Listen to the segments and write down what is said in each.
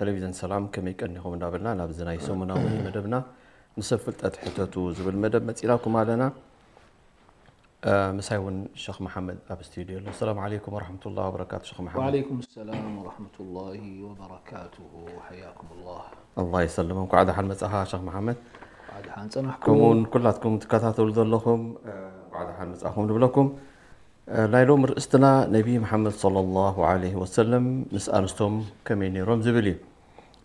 ቴሌቪዝን ሰላም ከመይ ቀኒኹም እንዳበልና ናብዚ ናይ ሰሙናዊ መደብና ንሰብ ፍልጠት ሕተቱ ዝብል መደብ መጺናኩም ኣለና። ምሳይ እውን ሸኽ መሓመድ ኣብ ስቱድዮ ኣሎ። ሰላም ዓለይኩም ወረሕመቱላሂ ወበረካቱ ሸኽ መሓመድ። وعليكم السلام ورحمة الله وبركاته. حياكم الله. ኣላህ ይሰልም። እንኳዕ ደሓን መጻኻ ሸኽ መሓመድ። بعد حان صنحكم. ከምኡውን ኩላትኩም ትከታተሉ ዘለኹም እንኳዕ ደሓን መጻኹም ንብለኩም። ናይ ሎም ርእስትና ነቢ መሓመድ صلى الله عليه وسلم ምስ ኣንስቶም ከመይ ነይሮም ዝብል እዩ።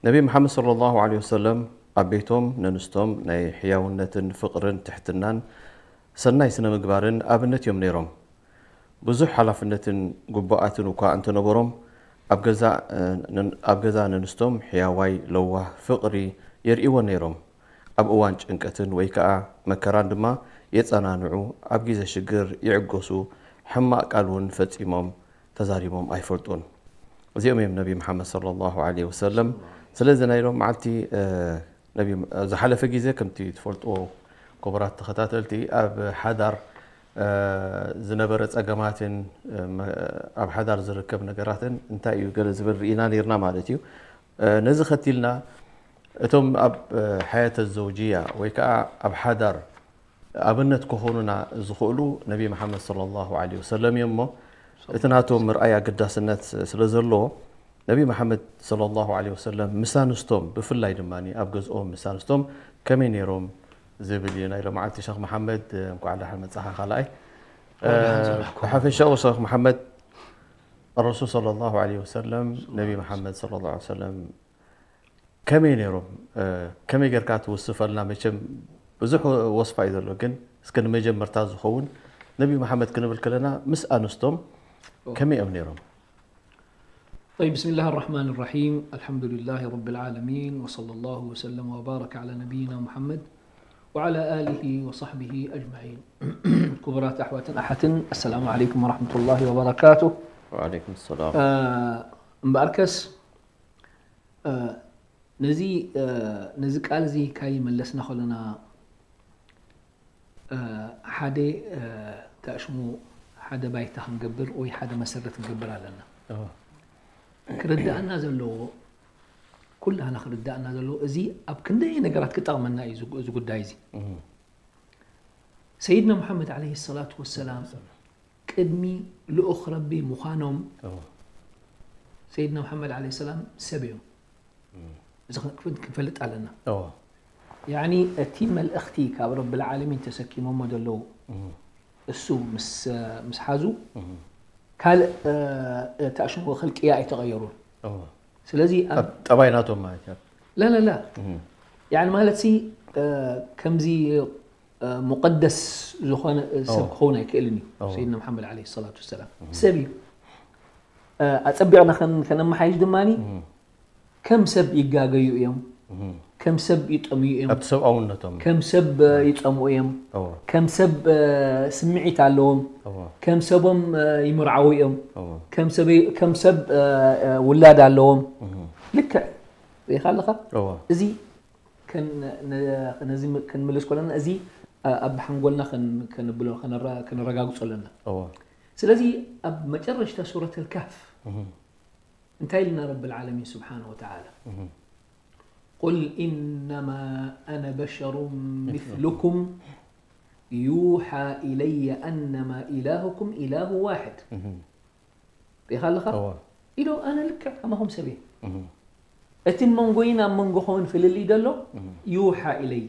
ነቢ መሓመድ صلى الله عليه وسلم ኣብ ቤቶም ነንስቶም ናይ ሕያውነትን ፍቕርን ትሕትናን ሰናይ ስነ ምግባርን ኣብነት እዮም ነይሮም። ብዙሕ ሓላፍነትን ግቡኣትን እኳ እንተነበሮም ኣብ ገዛ ነንስቶም ሕያዋይ ለዋህ ፍቕሪ የርእይዎ ነይሮም። ኣብ እዋን ጭንቀትን ወይ ከዓ መከራን ድማ የጸናንዑ፣ ኣብ ግዜ ሽግር ይዕገሱ፣ ሕማቕ ቃል እውን ፈጺሞም ተዛሪቦም ኣይፈልጡን። እዚኦም እዮም ነቢ መሓመድ صلى الله عليه وسلم። ስለዚ ናይ ሎም መዓልቲ ዝሓለፈ ግዜ ከምቲ ትፈልጥዎ ክቡራት ተኸታተልቲ ኣብ ሓዳር ዝነበረ ጸገማትን ኣብ ሓዳር ዝርከብ ነገራትን እንታይ እዩ ገለ ዝብል ርኢና ነርና ማለት እዩ። ነዚ ከቲልና እቶም ኣብ ሓያተ ዘውጅያ ወይ ከዓ ኣብ ሓዳር ኣብነት ክኾኑና ዝኽእሉ ነቢ መሓመድ صلى الله عليه وسلم እዮም እሞ እቲ ናቶም ምርኣይ ኣገዳስነት ስለ ዘለዎ ነቢ መሓመድ صلى الله عليه وسلم ምስ ኣንስቶም ብፍላይ ድማ ኣብ ገዝኦም ምስ ኣንስቶም ከመይ ነይሮም ዝብል እዩ ናይ ሎማዓልቲ ሸኽ መሓመድ። እንኳዕ ደሓን መጻኻ ካልኣይ። ብሓፈሻኡ ሸኽ መሓመድ ረሱል صلى الله عليه وسلم ነቢ መሓመድ صلى الله عليه وسلم ከመይ ነይሮም ከመይ ጌርካ ትውስፈልና? መቸም ብዙሕ ወስፋ እዩ ዘሎ፣ ግን እስከ ንመጀመርታ ዝኸውን ነቢ መሓመድ ክንብል ከለና ምስ ኣንስቶም ከመይ እዮም ነይሮም? طيب، بسم الله الرحمن الرحيم. الحمد لله رب العالمين، وصلى الله وسلم وبارك على نبينا محمد وعلى آله وصحبه أجمعين. ክቡራት ኣሕዋትን ኣሓትን፣ السلام عليكم ورحمة الله وبركاته. وعليكم السلام. እምበኣርከስ ነዚ ነዚ ቃል እዚ ካይ መለስና ከለና ሓደ ተእሽሙ ሓደ ባይታ ክንገብር ወይ ሓደ መሰረት ክንገብር ኣለና። ክርዳእና ዘለዎ ኩላና ክርዳእና ዘለዎ እዚ ኣብ ክንደይ ነገራት ክጠቕመና እዩ እዚ ጉዳይ እዚ። ሰይድና ሙሓመድ ዓለይሂ ሰላቱ ወሰላም ቅድሚ ልኡኽ ረቢ ምዃኖም ሰይድና ሙሓመድ ዓለይሂ ሰላም ሰብ እዮም። እዚ ክንፈልጥ ኣለና። ያኒ እቲ መልእኽቲ ካብ ረብል ዓለሚን ተሰኪሞሞ ዘለዉ እሱ ምስ ምስ ሓዙ ካልእ ተእሽሙ ኸልቅያ ኣይተቐየሩን። ስለዚ ኣብ ጠባይ ናቶም ማለት እዩ። لا لا لا. ያኒ ማለት ሲ ከምዚ ሙቀደስ ዝኾነ ሰብ ክኸውን ኣይክእልን እዩ። ሰይድና ሙሓመድ ዓለይሂ ሰላቱ ወሰላም ሰብ እዩ። ኣጸቢቕና ከነመሓይሽ ድማ ከም ሰብ ይጋገዩ እዮም፣ ከም ሰብ ይጠምዩ እዮም፣ ኣብቲ ሰብኣውነቶም ከም ሰብ ይጸምኡ እዮም፣ ከም ሰብ ስምዒት ኣለዎም፣ ከም ሰቦም ይምርዓዉ እዮም፣ ከም ሰብ ውላድ ኣለዎም። ልክዕ ሪኢኻ ኣለኻ። እዚ ነዚ ክንምልስ ከለና እዚ ኣብ ሓንጎልና ከነብሎ ከነረጋግጾ ኣለና። ስለዚ ኣብ መጨረሽታ ሱረት ልካፍ እንታይ ኢልና ረብል ዓለሚን ስብሓነ ወተዓላ? قل إنما أنا بشر مثلكم يوحى إلي أنما إلهكم إله واحد. ሪኢኻ ኣለኻ? ኢሉ ኣነ ልክዕ ከማኹም ሰብ እየ። እቲ መንጎይን ኣብ መንጎኹምን ፍልልይ ደሎ ዩሓ ኢለይ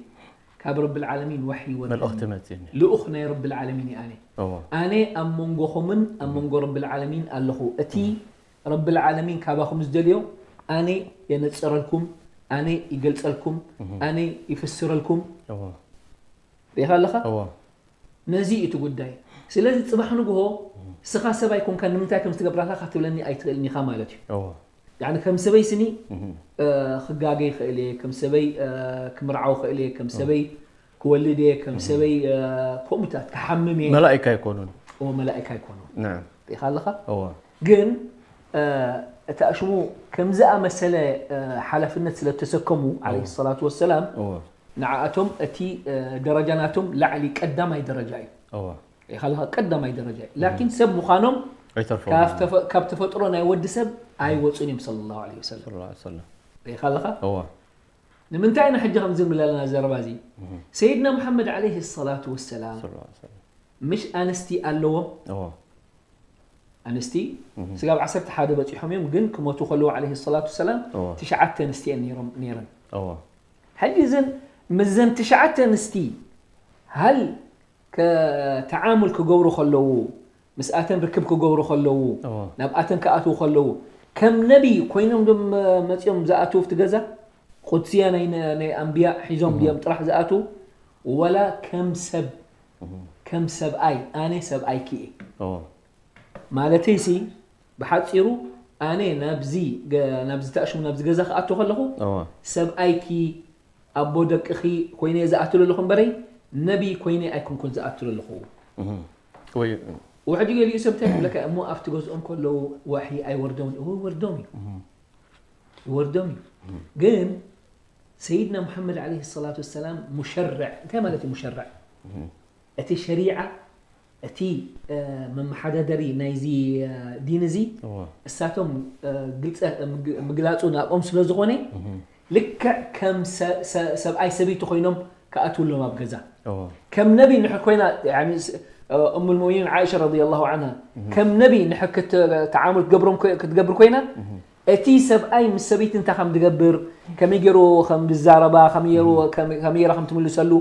ካብ ረብል ዓለሚን ወሕይ ይወርድ። መልእኽቲ መፅእኒ። ልኡኽ ናይ ረብል ዓለሚን እየ ኣነ። ኣነ ኣብ መንጎኹምን ኣብ መንጎ ረብል ዓለሚን ኣለኹ። እቲ ረብል ዓለሚን ካባኹም ዝደልዮ ኣነ የነፅረልኩም፣ ኣነ ይገልፀልኩም፣ ኣነ ይፍስረልኩም። ሪኢኻ ኣለኻ? ነዚ እዩ እቲ ጉዳይ። ስለዚ ፅባሕ ንግሆ ስኻ ሰብ ኣይኮንካ ንምንታይ ከም ዝትገብራካ ክትብለኒ ኣይትኽእልን ኢኻ ማለት እዩ። ያኒ ከም ሰበይ ስኒ ክጋገ ይኽእል እየ፣ ከም ሰበይ ክምርዓው ይኽእል እየ፣ ከም ሰበይ ክወልድ እየ፣ ከም ሰበይ ከምኡታት ክሓምም እየ። መላእካ ኣይኮኑን። ኦ መላእካ ኣይኮኑ። ናም። ሪኢኻ ኣለኻ? እወ። ግን እቲ ኣሽሙ ከምዝኣመሰለ ሓላፍነት ስለ ተሰከሙ ዓለይሂ ሰላቱ ወሰላም እወ። ንዓኣቶም እቲ ደረጃ ናቶም ላዕሊ ቀዳማይ ደረጃ እዩ። እወ። ኢኻ ኣለኻ ቀዳማይ ደረጃ እዩ። ላኪን ሰብ ምዃኖም ኣይተርፎም። ካብ ተፈ- ካብ ተፈጥሮ ናይ ወዲ ሰብ ኣይወፁን እዮም ሰለላሁ ዐለይሂ ወሰለም። ሰለላሁ ዐለይሂ ወሰለም። ርኢኻ ኣለኻ? እዋ። ንምንታይ ኢና ሕጂ ከምዚ ንብል ኣለና ዘረባ እዚ? እህ። ሰይድና ሙሓመድ ዓለይሂ ሰላቱ ወሰላም ሰለላሁ ዐለይሂ ወሰለም። ምሽ ኣንስቲ ኣለዎም? እዋ። ኣንስቲ እህ። ስጋብ ዓሰርተ ሓደ በጺሖም እዮም፣ ግን ክሞቱ ከለዉ ዓለይሂ ሰላቱ ወሰላም እዋ። ትሽዓተ ኣንስቲ እየን ነይሮም፣ ነይረን። እዋ። ሕጂ እዘን፣ ምስዘን ትሽዓተ ኣንስቲ ሃል ከተዓሙል ክገብሩ ከለዉ፣ ምስኣተን ርክብ ክገብሩ ከለዉ፣ እዎ። ናብኣተን ክኣትዉ ከለዉ፣ ከም ነቢ ኮይኖም ዶ መጺኦም ዝኣትዉ ኣብቲ ገዛ? ቁድስያ ናይ፣ ናይ ኣንብያ ሒዞም እዎ። ድዮም ጥራሕ ዝኣትዉ? ወላ ከም ሰብ፣ እዎ። ከም ሰብኣይ፣ ኣነ ሰብኣይኪ እየ። እዎ። ማለተይሲ፣ ብሓጺሩ፣ ኣነ ናብዚ ገ-፣ ናብዚ ተኣሽሙ ናብዚ ገዛ ክኣቱ ከለኹ፣ እዎ። ሰብኣይኪ፣ ኣቦ ደቅኺ ኮይነ እየ ዝኣቱ ዘለኹ እምበረይ፣ ነቢ ኮይነ ኣይኮንኩን ዝኣቱ ዘለኹ። እህ። ወይ ወሕጂ ገሊኡ ሰብ እንታይ ይብለካ፣ እሞ ኣብቲ ገዝኦም ከለዉ ዋሕይ ኣይወርዶምን? እዎ፣ ይወርዶም እዩ። እህ። ይወርዶም እዩ። እህ። ግን ሰይድና ሙሓመድ ዓለይሂ ሰላቱ ወሰላም ሙሸርዕ፣ እንታይ ማለት እዩ ሙሸርዕ? እህ። እቲ ሸሪዓ፣ እቲ፣ እ፣ መመሓዳደሪ ናይዚ፣ እ፣ ዲን እዚ፣ እዎ። እሳቶም፣ እ፣ ግልጸ-፣ ምግ-፣ ምግላጹ ናብኦም ስለ ዝኾነ፣ እህ። ልክዕ ከም ሰ-፣ ሰ-፣ ሰብኣይ ሰበይቲ ኮይኖም ክኣትውሎም ኣብ ገዛ። እዎ። ከም ነቢ ንሕ ኮይና፣ ያኒ፣ ስ-፣ እ፣ እሙል ሙእሚኒን ዓኢሻ ረዲየላሁ ዓንሃ፣ እህ። ከም ነቢ ንሕ ክት-፣ ተዓሙል ክትገብሮም ኮ-፣ ክትገብር ኮይና፣ እህ። እቲ ሰብኣይ ምስ ሰበይቲ እንታይ ከም ዝገብር፣ ከመይ ገይሩ ከም ዝዛረባ፣ ከመይ ገይሩ፣ እህ። ከመይ፣ ከመይ ገይራ ከም ትምልሰሉ፣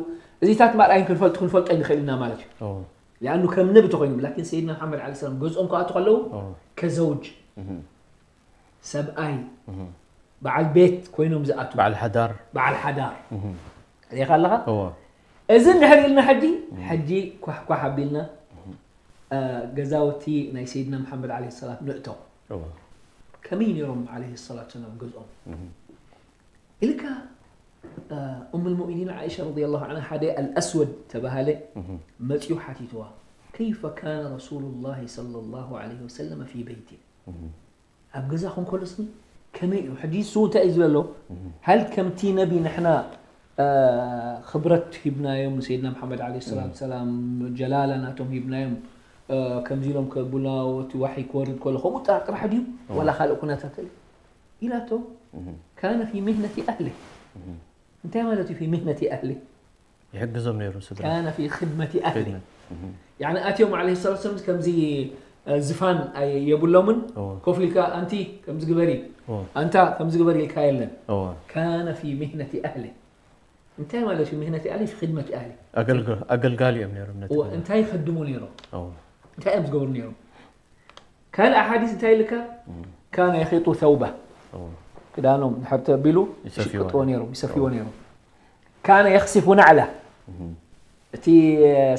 እዚታት ማርኣይን ክንፈልጥ፣ ክንፈልጦ ንኽእል ኢና ማለት እዩ። እዎ። ሊኣኑ ከም ነቢ ተኾይኖም፣ ላኪን ሰይድና መሓመድ ዓለይሂ ሰላም ገዝኦም ክኣቱ ከለዉ፣ እዎ። ከዘውጅ፣ እህ። ሰብኣይ፣ እህ። በዓል ቤት ኮይኖም ዝኣትዉ። በዓል ሓዳር። በዓል ሓዳር። እህ። ርኢኻ ኣለኻ? እዎ። እዚ እንድሕር ኢልና ሕጂ፣ እህ። ሕጂ ኳሕ ኳሕ ኣቢልና፣ እህ። እ፣ ገዛውቲ ናይ ሰይድና መሓመድ ዓለይሂ ሰላም ንእቶ። እዎ። ከመይ ነይሮም ዓለይሂ ሰላቱ ወሰላም ገዝኦም? እህ። ኢልካ፣ እ፣ ኡም ልሙእሚኒን ዓኢሻ ረዲየላሁ ዓንሃ ሓደ ኣልኣስወድ ተባሃለ እህ። መጺኡ ሓቲትዋ፣ "ከይፈ ካነ ረሱሉላሂ ሰለላሁ ዓለይሂ ወሰለመ ፊ በይቲህ?" እህ። ኣብ ገዛኹም ከሎስኒ ከመይ እዩ? ሕጂ ንሱ እንታይ እዩ ዝብል ኣሎ? እህ። ሃል ከምቲ ነቢ ንሕና፣ እ፣ ክብረት ሂብናዮም፣ ንሰይድና መሓመድ ዓለይሂ ሰላቱ እህ። ወሰላም ጀላላ ናቶም ሂብናዮም፣ እ፣ ከምዚ ኢሎም ከብሉና፣ እቲ ዋሕይ ክወርድ ከሎ ከምኡ ጥራሕ፣ ጥራሕ ድዩ? እህ። ዋላ ካልእ ኩነታት ኣሎ? ኢላቶ፣ እህ። ካነ ፊ ሚህነቲ ኣህሊ። እህ። እንታይ ማለት እዩ ፊ ሚህነቲ ኣህሊ? ይሕግዞም ነይሩ ስድራ። ካነ ፊ ኽድመቲ ኣህሊ። ኽድመት። እህ። ያኒ ኣትዮም ዓለይሂ ሰላቱ ወሰላም ከምዚ፣ እ፣ ዝፋን ኣይ-፣ የብሎምን። እዎ። ኮፍ ኢልካ ኣንቲ ከምዚ ግበሪ፣ እዎ። ኣንታ ከምዚ ግበሪ ኢልካ የለን። እዎ። ካነ ፊ ሚህነቲ ኣህሊ። እንታይ ማለት እዩ ሚህነቲ ኣህሊ? ፊ ኽድመቲ ኣህሊ። ኣገልግ-፣ ኣገልጋሊ እዮም ነይሮም ነቲ እዎ፣ ገዛ። እንታይ ይኽድሙ ነይሮም? እዎ። እንታይ እዮም ዝገብሩ ነይሮም? ካልእ ሓዲስ እንታይ ኢልካ? እም። ካነ የኺጡ ሰውባ። እዎ። ክዳኖም ድሕር ተቢሉ ይሰፍይዎ ይሽቅጥዎ ነይሮም። ነይሮም፣ ይሰፍይዎ እዎ። ነይሮም። ካነ የኽሲፉ ናዕላ። እም። እቲ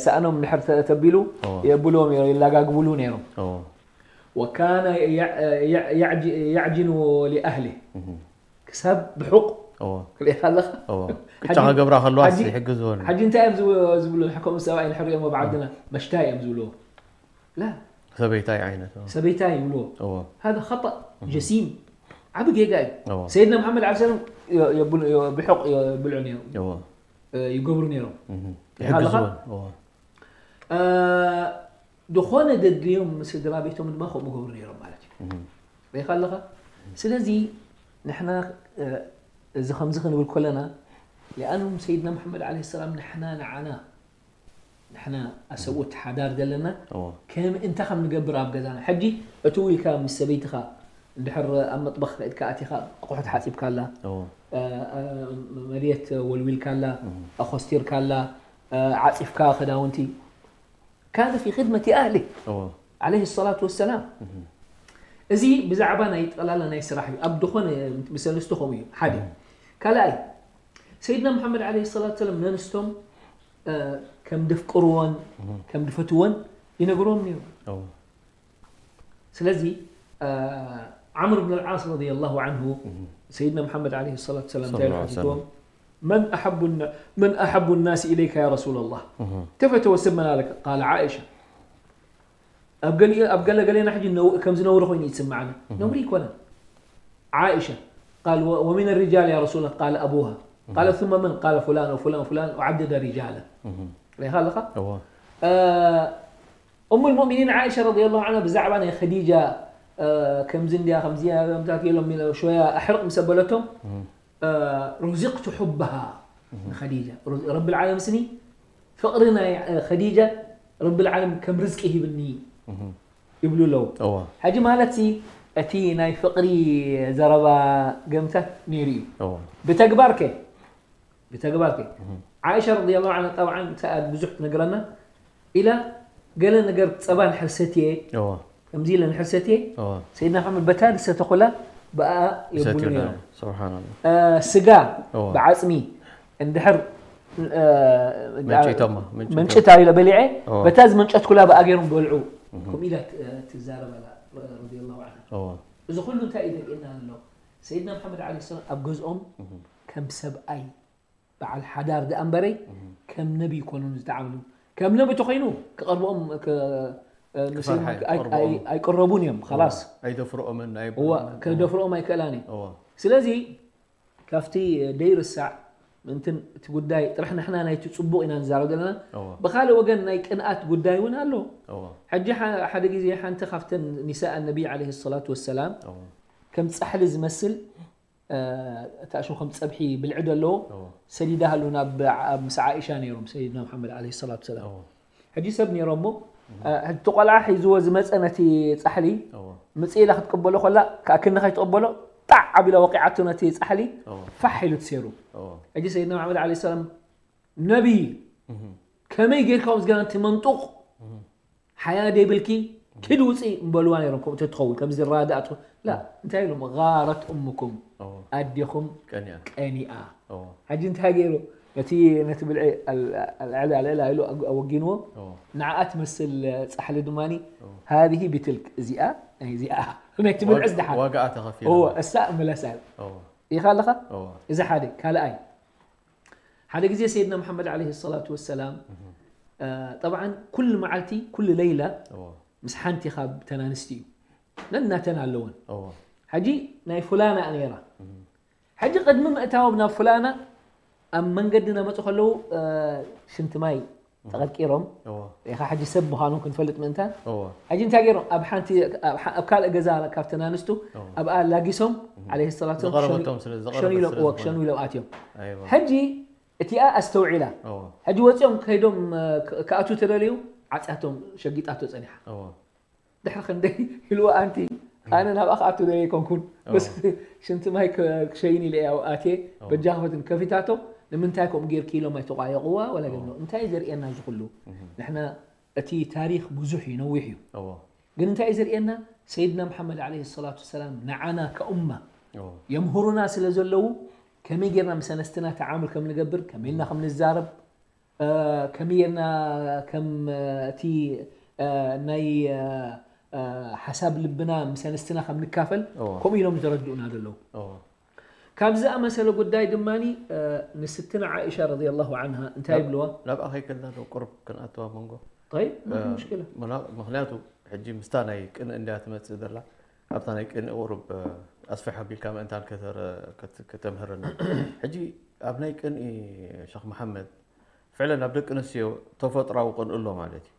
ሰእኖም ድሕር ተ-፣ ተቢሉ እዎ። የብልዎ ነይሮም፣ ይላጋግብሉ ነይሮም። እዎ። ወካነ የ-፣ የ-፣ የዕጂ-፣ የዕጂኑ ሊኣህሊ። እም። ክሳብ ብሑቕ እዎ። ክልኤኻ ኣለኻ? እዎ። ቅጫ ሓጂ-፣ ክገብራ ከለዋስ ሓጂ-፣ ይሕግዝዎ ነይሮም። ሓጂ እንታይ እዮም ዝብ-፣ ዝብሉ? ከምኡ ሰብኣይ ንሕሪኦም ኣብ ዓድና እም። መሽታይ እዮም ዝብልዎ። ላ። ሰበይታይ ዓይነት፣ እዎ። ሰበይታይ ይብልዎ። እዎ። ሃዛ ኸጠእ እህ። ጀሲም። ዓቢ ጌጋ እዩ። እዎ። ሰይድና መሓመድ ዓለይሂ ሰላም የ-፣ የብሉ-፣ የ-፣ ብሑቕ የብልዑ ነይሮም። እዎ። እ፣ ይገብሩ ነይሮም። እህ። ርኢኻ ኣለኻ? ይሕግዝዎን። እዎ። እ፣ ዝኾነ ደድልዮም ስድራ ቤቶም ድማ ከምኡ ገብሩ ነይሮም ማለት እዩ። እህ። ርኢኻ ኣለኻ? ስለዚ ንሕና፣ እ፣ እዚ ከምዚ ክንብል ከለና፣ ሊኣኑ ሰይድና መሓመድ ዓለይሂ ሰላም ንሕና ንዓና ንሕና ኣሰብኡት ሓዳር ዘለና እዎ። ከም እንታይ ከም ንገብር ኣብ ገዛና። ሕጂ እትው ኢልካ ምስ ሰበይትኻ እንድሕር ኣብ መጥበኽ ከኢድካ ኣቲኻ ኣቑሑት ሓጺብካላ፣ እዎ። እ፣ እ፣ መሬት ወልዊልካላ፣ እም። ኣኾስቲርካላ፣ እ፣ ዓጺፍካ ክዳውንቲ። ካነ ፊ ኽድመቲ ኣህሊ እዎ። ዓለይሂ ሰላቱ ወሰላም። እም። እዚ ብዛዕባ ናይ ጠቕላላ ናይ ስራሕ እዩ። ኣብ ዝኾነ ምስ ኣንስቱ ከምኡ እዩ። ሓደ። እም። ካልኣይ፣ ሰይድና መሓመድ ዓለይሂ ሰላቱ ወሰላም ነንስቶም፣ እ፣ ከም ደፍቅርዎን እም። ከም ድፈትዎን ይነግርዎም ነይሩ። እዎ። ስለዚ፣ እ፣ ዓምር ብን ኣልዓስ ረዲየላሁ ዓንሁ እም። ሰይድና መሓመድ ዓለይሂ ሰላቱ ወሰላም እንታይ ኢሉ ሰለላሁ ዐለይሂ ሓቲትዎም? ወሰለም። መን ኣሐቡ ና-፣ መን ኣሐቡ ናስ ኢለይካ ያ ረሱለላህ? እም። ተፈተወ ሰብ መን ኣለካ? ቃለ ዓኢሻ። ኣብ ገሊኡ፣ ኣብ ገለ ገሌና ሕጂ ነው-፣ ከምዚ ነውሪ ኮይኑ ይስምዓና። እህ። ነውሪ ኣይኮነን። ዓኢሻ ቃል፣ ወ-፣ ወሚን ሪጃል ያ ረሱላ ቃል ኣቡሃ። እህ። ቃለ ثم መን? ቃለ ፉላን ወፉላን ወፉላን ወዓደደ ሪጃላ። እህ። ርኢኻ ኣለኻ? እወ። እ፣ ኡሙል ሙእሚኒን ዓኢሻ ረዲየላሁ ዓንሃ ብዛዕባ ናይ ኸዲጃ፣ ከምዚ እንድያ ከምዚ ከምታት ገሎም ኢለ ሸወያ ኣሕርቕ ምስ ኣበለቶም ሩዚቕቱ ሑባሃ ንኸዲጃ ረቢ ልዓለም ስኒ ፍቕሪ ናይ ኸዲጃ ረቢ ልዓለም ከም ርዝቂ ሂብኒ ይብሉ ኣለዉ። ሕጂ ማለት ሲ እቲ ናይ ፍቕሪ ዘረባ ገምታት ነይሩ እዩ። ብተግባር ከ ብተግባር ከ ዓይሻ ረዲየላሁ ዐንሃ ጠብዓን ብዙሕ ትነግረና ኢላ ገለ ነገር ጸባ ንሕር ሰትየ ከምዚ ኢለ ንሕር ሰትየ ሰይድና መሓመድ በታ ዝሰተኹላ ብኣ የብሉ ነይሮም። ስጋ ብዓፅሚ እንድሕር መንጭታ ኢለ በሊዐ በታ ዝመንጨትኩላ ብኣ ገይሮም በልዑ። ከምኡ ኢላ ትዛረበላ ረዲየላሁ ዐንሃ። እዚ ኩሉ እንታይ እዩ ዘርእየና ዘሎ? ሰይድና መሓመድ ዓለይሂ ሰላም ኣብ ገዝኦም ከም ሰብኣይ በዓል ሓዳር ደኣ እምበረይ ከም ነቢ ይኮኑን ዝተዓብሉ። ከም ነቢ ተኮይኑ ክቐርብኦም ኣይቀረቡን እዮም። ላስ ኣይደፍርኦምን ከደፍርኦም ኣይክእላን እዩ። ስለዚ ካብቲ ደይርሳዕ ምእንትን እቲ ጉዳይ ጥራሕ ንሕና ናይቲ ፅቡቕ ኢና ንዛረብ ዘለና። ብካልእ ወገን ናይ ቅንኣት ጉዳይ እውን ኣሎ። ሕጂ ሓደ ግዜ ሓንቲ ካብተን ኒሳእ ነቢ ዓለይሂ ሰላቱ ወሰላም ከም ፃሕሊ ዝመስል እታ ሽም ከም ፀብሒ ብልዒ ደለዎ ሰዲዳ ሃሉ ናብ ምስ ዓኢሻ ነይሮም ሰይድና መሓመድ ዓለይሂ ሰላቱ ሰላም። ሕጂ ሰብ ነይሮሞ እቲ ቆልዓ ሒዝዎ ዝመፀ ነቲ ፃሕሊ ምፅእ ኢላ ክትቅበሎ ከላ ከኣ ክንዲ ከይትቅበሎ ጣዕ ኣቢላ ወቂዓቶ ነቲ ፃሕሊ ፋሕ ኢሉ ተሰይሩ። ሕጂ ሰይድና መሓመድ ዓለይሂ ሰላም ነቢይ ከመይ ጌርካ ምስ ገና እቲ መንጡቕ ሓያ ደይብልኪ ኪድ ውፂ እምበልዋ ነይሮም። ከምኡ ተትኸውን ከምዚ ራዳእ ትኾ- ላ እንታይ ኢሎም ጋረት እምኩም ኣዴኹም ቀኒኣ። ሕጂ እንታይ ገይሩ ነቲ ነቲ ብልዒ ኣልዕል ኣልዕል ኢሉ ኣወጊንዎ። ንዓኣ ትመስል ፃሕሊ ድማ ሃዚህ ብትልክ እዚኣ ናይ እዚኣ ናይቲ ብልዒ ዝደሓን ዋጋኣ ተኸፊሉ እሳ ምለሳ ኢኻ ኣለኻ። እዚ ሓደ ካልኣይ ሓደ ግዜ ሰይድና መሓመድ ዓለይሂ ሰላቱ ወሰላም ጠብዓን ኩሉ መዓልቲ ኩሉ ለይላ ምስ ሓንቲ ካብ ተናንስቲ እዩ ነናተን ኣለወን። ሕጂ ናይ ፉላና ነይራ። ሕጂ ቅድሚ ምእታዎም ናብ ፉላና ኣብ መንገዲ እናመፁ ከለዉ ሽንቲ ማይ ተቐርቂሮም ኢኻ ሕጂ ሰብ ምዃኖም ክንፈልጥ ምእንታን ሕጂ እንታይ ገይሮም ኣብ ሓንቲ ኣብ ካልእ ገዛ ካብ ተናንስቱ ኣብኣ ላጊሶም ዓለይሂ ሰላቱ ክሸኑ ኢሎም ኣትዮም። ሕጂ እቲኣ ኣስተውዒላ ሕጂ ወፂኦም ከይዶም ክኣትዉ ተደልዩ ዓፅያቶም ሸጊጣቶ ፀኒሓ። ድሕሪ ክንደይ ኢልዎ ኣንቲ ኣነ ናብኣ ክኣቱ ዶ ኣይኮንኩን በስ ሽንቲ ማይ ክሸይን ኢለ እየ ኣብኡ ኣትየ በጃኹም ከፊታቶ ንምንታይ ከምኡ ጌርኪ ኢሎም ኣይተቋየቕዋ ወላ ገለ እንታይ እዩ ዘርእየና እዚ ኩሉ ንሕና እቲ ታሪኽ ብዙሕ እዩ ነዊሕ እዩ ግን እንታይ እዩ ዘርእየና ሰይድና መሓመድ ዓለይሂ ሰላቱ ወሰላም ንዓና ከኡማ የምህሩና ስለ ዘለዉ ከመይ ጌርና ምስ ኣነስትና ተዓምል ከም ንገብር ከመይ ኢልና ከም ንዛረብ ከመይ ጌርና ከም እቲ ናይ ሓሳብ ልብና ምስ ኣንስትና ከም ንካፈል ከምኡ ኢሎም ዘረድኡና ዘለዉ። ካብዚ ዝኣመሰለ ጉዳይ ድማ ንስትና ዓኢሻ ረዲየላሁ ዓንሃ እንታይ ይብልዋ? ናብኣ ከይከድና ዶ ቁሩብ ክንኣትዋ መንጎ? ጠይብ፣ ማ ፊ ሙሽኪላ። ምና- ምኽንያቱ ሕጂ ምስታ ናይ ቅንኢ እንድያ ትመጽእ ዘላ ኣብታ ናይ ቅንኢ ቁሩብ ኣስፊሕ ኣቢልካ ምእንታን ከተረ- ከት- ከተምህረና። ሕጂ ኣብ ናይ ቅንኢ ሸኽ መሓመድ ፍዕለን ኣብ ደቂ ኣንስትዮ ተፈጥራዊ ቅንኢ ኣሎ ማለት እዩ።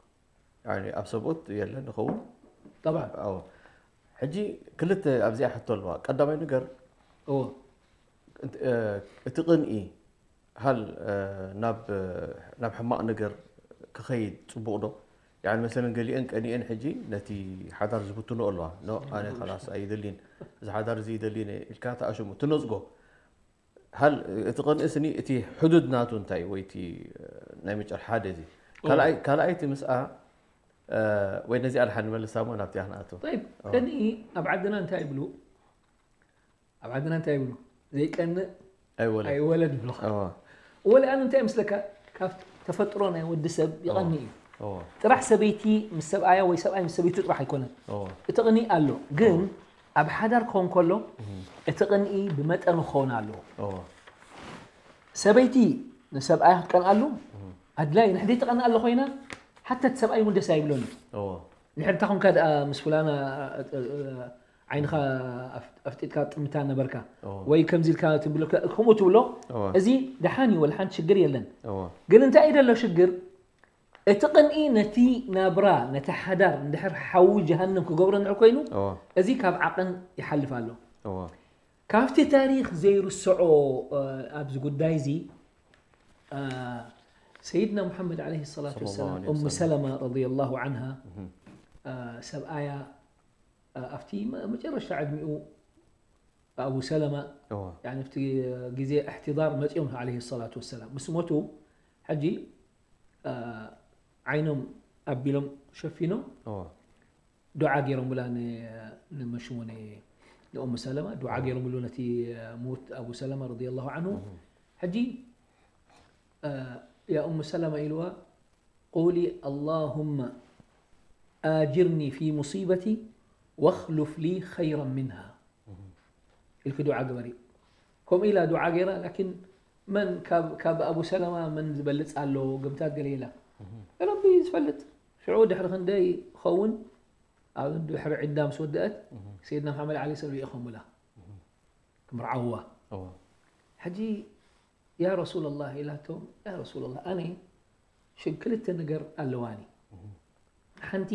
ያኒ ኣብ ሰብኡት የለን ይኸውን። ጠብዓን። ኣዎ። ሕጂ ክልተ ኣብዚኣ ሕቶ ኣለዋ። ቀዳማይ ነገር እዎ። እቲ ቅንኢ ሃል ናብ ናብ ሕማቕ ነገር ክኸይድ ጽቡቕ ዶ? ያኒ መሰለን ገሊአን ቀኒኤን ሕጂ ነቲ ሓዳር ዝብትንኦ ኣለዋ። ኖ ኣነ ኸላስ ኣይደሊን እዚ ሓዳር እዚ ይደሊን ኢልካ ተኣሽሙ ትነጽጎ። ሃል እቲ ቅንኢ ስኒ እቲ ሕዱድ ናቱ እንታይ ወይ እቲ ናይ መጨር ሓደ እዚ ካልኣይ ካልኣይቲ ምስኣ ወይ ነዚኣ ድሓን ንመልሳ እሞ ናብቲ ክንኣቱ። طيب ቅንኢ ኣብ ዓድና እንታይ ይብሉ? ኣብ ዓድና እንታይ ይብሉ? ዘይቀንእ ኣይወለድ ኣይወለድ ይብሉ። እወ። ወላ ኣነ እንታይ ይመስለካ ካብ ተፈጥሮ ናይ ወዲ ሰብ ይቐኒ እዩ። እወ። ጥራሕ ሰበይቲ ምስ ሰብኣያ ወይ ሰብኣይ ምስ ሰበይቱ ጥራሕ ኣይኮነን። እወ። እቲ ቅንኢ ኣሎ ግን ኣብ ሓዳር ክኾን ከሎ እቲ ቅንኢ ብመጠኑ ክኸውን ኣለዎ። እወ። ሰበይቲ ንሰብኣያ ክትቀንኣሉ ኣድላይ ንሕደይ ትቀንኣሉ ኮይና ሓታ እቲ ሰብኣይ እውን ደስ ኣይብሎን እዩ። እወ። ንሕርታ ኮንካ ደኣ ምስ ፍላና ዓይንኻ ኣፍጢጥካ ጥምታ ነበርካ ወይ ከምዚ ኢልካ ትብሎ ከምኡ ትብሎ እዚ ደሓን እዩ ወላ ሓንቲ ሽግር የለን። ግን እንታይ እዩ ደሎ ሽግር እቲ ቅንኢ ነቲ ናብራ፣ ነቲ ሓዳር እንድሕር ሓዊ ጀሃነም ክገብሮ እንድሕር ኮይኑ፣ እዎ እዚ ካብ ዓቐን ይሓልፍ ኣሎ። እዎ ካብቲ ታሪኽ ዘይርስዖ እ፣ ኣብዚ ጉዳይ እዚ እ፣ ሰይድና ሙሓመድ ዓለይሂ ሰላቱ ሰለላሁ ወሰላም ዓለይሂ ኡም ወሰለም። ሰለማ ረዲየላሁ ዓንሃ እህም። እ፣ ሰብኣያ እ፣ ኣብቲ መ- መጨረሻ ዕድሚኡ ኣቡ ሰለማ እዎ ያኒ ኣብቲ ግዜ እሕትዳር መፂኦም ዓለይሂ ሰላቱ ወሰላም ምስ ሞቱ ሕጂ እ፣ ዓይኖም ኣቢሎም ሸፊኖም እዎ ዱዓ ገይሮምላ ን- ንመሽሙ ን- ንኡም ሰለማ ዱዓ ገይሮምሉ ነቲ ሞት ኣቡ ሰለማ ረዲየላሁ ዓንሁ ሕጂ እ፣ ያ ኡም ሰለማ ኢልዋ ቁሊ ኣላሁመ ኣጅርኒ ፊ ሙሲበቲ ወኽሉፍ ሊ ኸይረን ምንሃ ኢልኪ ዱዓ ግበሪ። ከምኡ ኢላ ዱዓ ገይራ ላኪን መን ካብ ካብ ኣቡ ሰለማ መን ዝበልፅ ኣሎ ግምታት ገለ ኢላ ረቢ ዝፈልጥ ሽዑ ድሕሪ ክንደይ ክኸውን ኣብ ድሕሪ ዕዳ ምስ ወደአት ሰይድና መሓመድ ዓሊ ሰብ ሪኢኸሙላ ክምርዓውዋ እዎ ሕጂ ያ ረሱላላህ ኢላቶም ያ ረሱላላህ ኣነ ሽግ ክልተ ነገር ኣለዋኒ ሓንቲ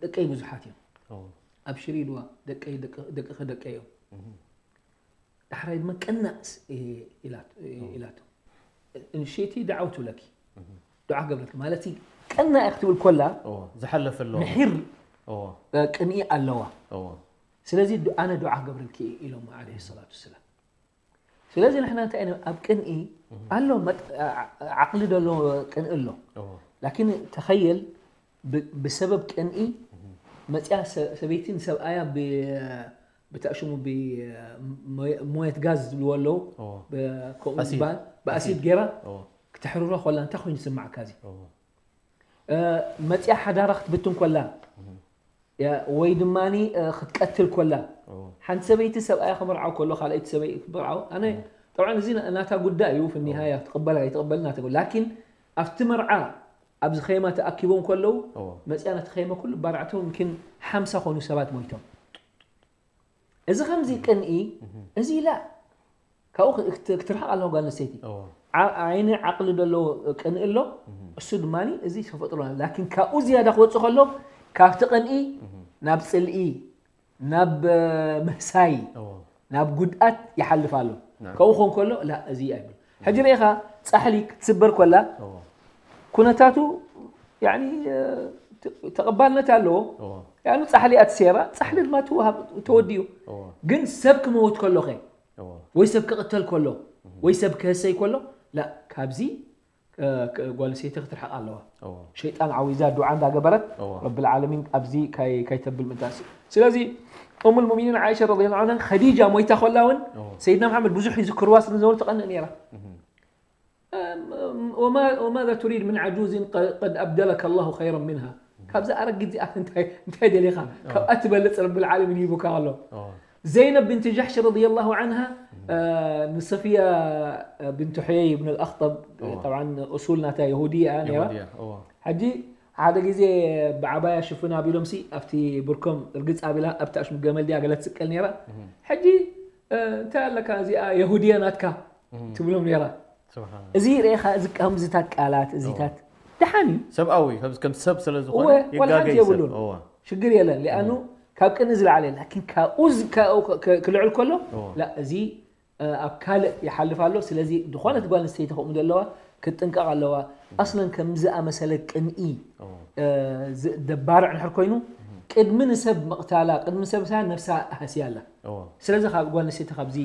ደቀይ ብዙሓት እዮም እዎ ኣብሽሪ ኢልዋ ደቀይ ደቂ- ደቅኺ ደቀይ እዮም ዳሕራይ ድማ ቀናእ ስ- እ- ኢላት- እ- ኢላቶ እንሽቲ ደዓውቱ ለኪ ዱዓ ገብረልኪ ማለት እዩ ቀናእ ክትብል ኮላ እዎ ዝሓለፈ ኣለዎ ምሒር እዎ እ፣ ቅንኢ ኣለዋ እዎ ስለዚ ዱ- ኣነ ዱዓ ገብረልኪ ኢሎም ዓለይሂ ሰላቱ ወሰላም ስለዚ ንሕና እንታይ ኢና ኣብ ቅንኢ ኣሎ መጥ- ዓ- ዓቕሊ ደሎ ቅንኢ ኣሎ እዎ ላኪን ተኸየል ብ- ብሰበብ ቅንኢ መፅያ ሰ- ሰበይቲ ንሰብኣያ ብ- ብታእሽሙ ብሞየት ጋዝ ዝብልዎ ኣለዉ እዎ ብ- ከምኡ ኣሲድ። ዝበሃል ብኣሲድ ገይራ እዎ ክተሕርሮ ኮላ እንታይ ኮይኑ ዝስማዓካ እዚ እዎ እ፣ መፅያ ሓዳራ ክትብትን ኮላ ያ- ወይ ድማ እ፣ ክትቀትል ኮላ እዎ ሓንቲ ሰበይቲ ሰብኣያ ክምርዓው ከሎ ካልኣይቲ ሰበይቲ ክምርዓው ኣነ ጠብዓን እዚ ናታ ጉዳይ እዩ ፍኒሃያ ትቕበል ኣይትቕበል ናታ ጉዳይ ላኪን ኣብቲ መርዓ ኣብዚ ኸይማ ተኣኪቦም ከለዉ እዎ መፅያ ነቲ ኸይማ ኩሉ ባርዕቶም ምኪን ሓምሳ ኮኑ ሰባት ሞይቶም እዚ ከምዚ ቅንኢ እዚ ኢላ ካብኡ ክት- ክትርሕቕ ኣለዎ ጓል ኣንስተይቲ እዎ ዓ- ዓይኒ ዓቕሊ ዘለዎ ቅንኢ ኣሎ እሱ ድማ እዚ ተፈጥሮ ላኪን ካብኡ ዝያዳ ክወፅእ ከሎ ካብቲ ቅንኢ ናብ ፅልኢ ናብ እ፣ ምህሳይ እዎ ናብ ጉድኣት ይሓልፍ ኣሎ ናም። ካብኡ ኾን ከሎ ላ እዚ ኣይብል ሕጂ ርኢኻ ፃሕሊ ክትስበር ኮላ እዎ ኩነታቱ ያኒ እ፣ ተ- ተቐባልነት ኣለዎ እዎ ያኒ ፃሕሊ ኣትሴራ ፃሕሊ ድማ ትወሃብ ተወዲኡ እዎ ግን ሰብ ክመውት ከሎኸ እዎ ወይ ሰብ ክቕተል ከሎ ወይ ሰብ ክህሰይ ከሎ ላ ካብዚ እ፣ ክ- ጓል ኣንስተይቲ ክትርሕቕ ኣለዋ እዎ ሸይጣን ዓዊዛ ዱዓ እንዳገበረት እዎ ረብል ዓለሚን ኣብዚ ካይ- ካይተብል ምንታሲ ስለዚ ኡም ልሙእሚኒን ዓኢሻ ረዲየላሁ ዐንሃ ኸዲጃ ሞይታ ከላ እውን እዎ ሰይድና መሓመድ ብዙሕ ይዝክርዋ ስለ ዝነበሩ ትቐንእ ነይራ እህም። أم- أم- وما- وماذا تريد من عجوز ق- قد أبدلك الله خيرا منها ካብዛ ኣረጊት እዚኣ እንታይ እንታይ ደሊኻ ካብኣ ትበልፅ ረብል ዓለሚን ይቡካ ኣሎ እዎ ዘይነብ ብንት ጃሕሽ ረዲየላሁ ዓንሃ እ፣ ንሰፍያ እ፣ ብንት ሑየይ ብን ኣልኣኽጠብ እዎ። ጠብዓን እሱል ናታ የሁድያ ነይራ የሁድያ እዎ ሕጂ ሓደ ግዜ ብዓባያ ሽፍን ኣቢሎምሲ ኣብቲ ብርኮም እርግፅ ኣቢላ ኣብቲ ኣሽሙ ገመል ድያ ገለ ትስቀል ነይራ ሕጂ እ፣ እንታይ ኣለካ እዚኣ የሁድያ ናትካ ትብሎም ነይራ ስብሓን እዚ ርኢኻ እዚ ከምዝታት ቃላት እዚታት ደሓን እዩ ሰብኣዊ ከም ከም ሰብ ስለ ዝኾነ እወ፣ ወላ ሓንቲ ይጋገይ ሰብ የብሉን። እዎ ሽግር የለን ሊኣኑ ካብ ቅንኢ ዝለዓለ የለን። ላኪን ካብኡ ዝ- ካብኡ ክ- ክ- ክልዕል ከሎ እዎ። ላ እዚ እ፣ ኣብ ካልእ ይሓልፍ ኣሎ ስለዚ ዝኾነት ጓል ኣንስተይቲ ከምኡ ዘለዋ ክትጥንቀቕ ኣለዋ ኣስለን ከምዚ ኣመሰለ ቅንኢ እዎ እ፣ ዝ- ደባርዕ ንሕር ኮይኑ ቅድሚ ንሰብ ምቕታላ ቅድሚ ሰብ ሳ ነብሳ ሃስያ ኣላ እዎ ስለዚ ካብ ጓል ኣንስተይቲ ካብዚ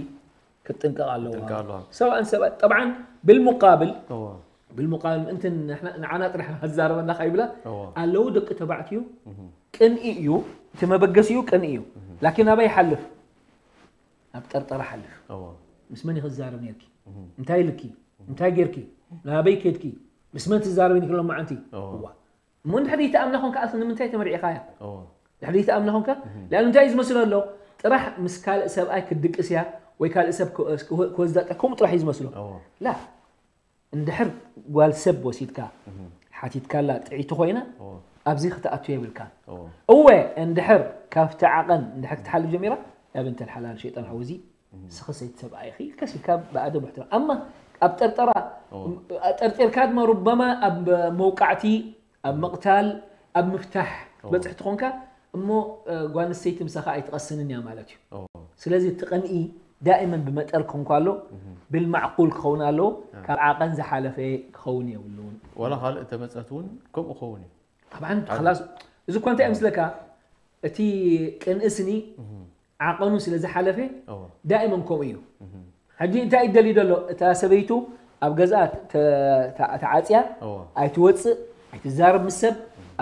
ክትጥንቀቕ ኣለዋ ጥንቀቕ ኣለዋ። ሰብኣን ሰብኣን ጠብዓን ብልሙቃብል እዎ ብልሙቃብል ምእንቲ ንሕና- ንዓና ጥራሕ ዝዛረበና ካይብላ እዎ ኣለዉ ደቂ ተባዕትዩ ቅንኢ እዩ እቲ መበገሲኡ ቅንኢ እዩ ላኪን ኣበይ ይሓልፍ ኣብ ጠርጠራ ሓልፍ እዎ ምስ መን ክዛረብ ነርኪ እንታይ ኢልኪ እንታይ ጌርኪ ናበይ ከድኪ ምስ መን ትዛረቢ ንክሎ መዓንቲ እዎ እዋ እሞ እንድሕር ይተኣምና ኮንካ ኣስ ንምንታይ ተመርዒኻያ እዎ ድሕሪ ይተኣምና ኮንካ ያን እንታይ እዩ ዝመስሎ ኣሎ ጥራሕ ምስ ካልእ ሰብኣይ ክትድቅስ እያ ወይ ካልእ ሰብ ክወ- ክወ- ክወስዳ ጥራሕ ከምኡ ጥራሕ እዩ ዝመስሎ እዎ ላ እንድሕር ጓል ሰብ ወሲድካ ሓቲትካላ ጥዒቲ ኮይና እዎ ኣብዚ ክትኣቱ የብልካ እዎ እወ እንድሕር ካብቲ ዓቐን እንድሕር ክትሓልፍ ጀሚራ ያ ብንተ ልሓላል ሸይጣን ሓውዚ ስኽሰይቲ ሰብኣይኺ ከሲካ ብኣደብ ሕትራ ኣማ ኣብ ጠርጠራ እዎ። ጠርጢርካ ድማ ሩበማ ኣብ መውቃዕቲ ኣብ ምቕታል ኣብ ምፍታሕ እዎ። ትበፅሕ ትኾንካ እሞ እ፣ ጓል ኣንስተይቲ ምሳኻ ኣይትቐስንን እያ ማለት እዩ። እዎ። ስለዚ እቲ ቅንኢ ዳእመን ብመጠን ክኾን ከሎ ብልማዕቁል ክኸውን ኣለዎ። ካብ ዓቐን ዝሓለፈ ክኸውን የብሉን። ዋላ ካልእ ተመፀት እውን ከምኡ ክኸውን እዩ። طبعا خلاص እዚ እኳ እንታይ ምስለካ እቲ ቅንእስኒ ዓቐኑ ስለ ዝሓለፈ እዎ። ዳእመን ከምኡ እዩ። ሕጂ እንታይ ይደልዩ ዘሎ እታ ሰበይቱ ኣብ ገዛ ተ- ተ- ተዓፅያ እዎ። ኣይትወፅእ ኣይትዛረብ ምስ ሰብ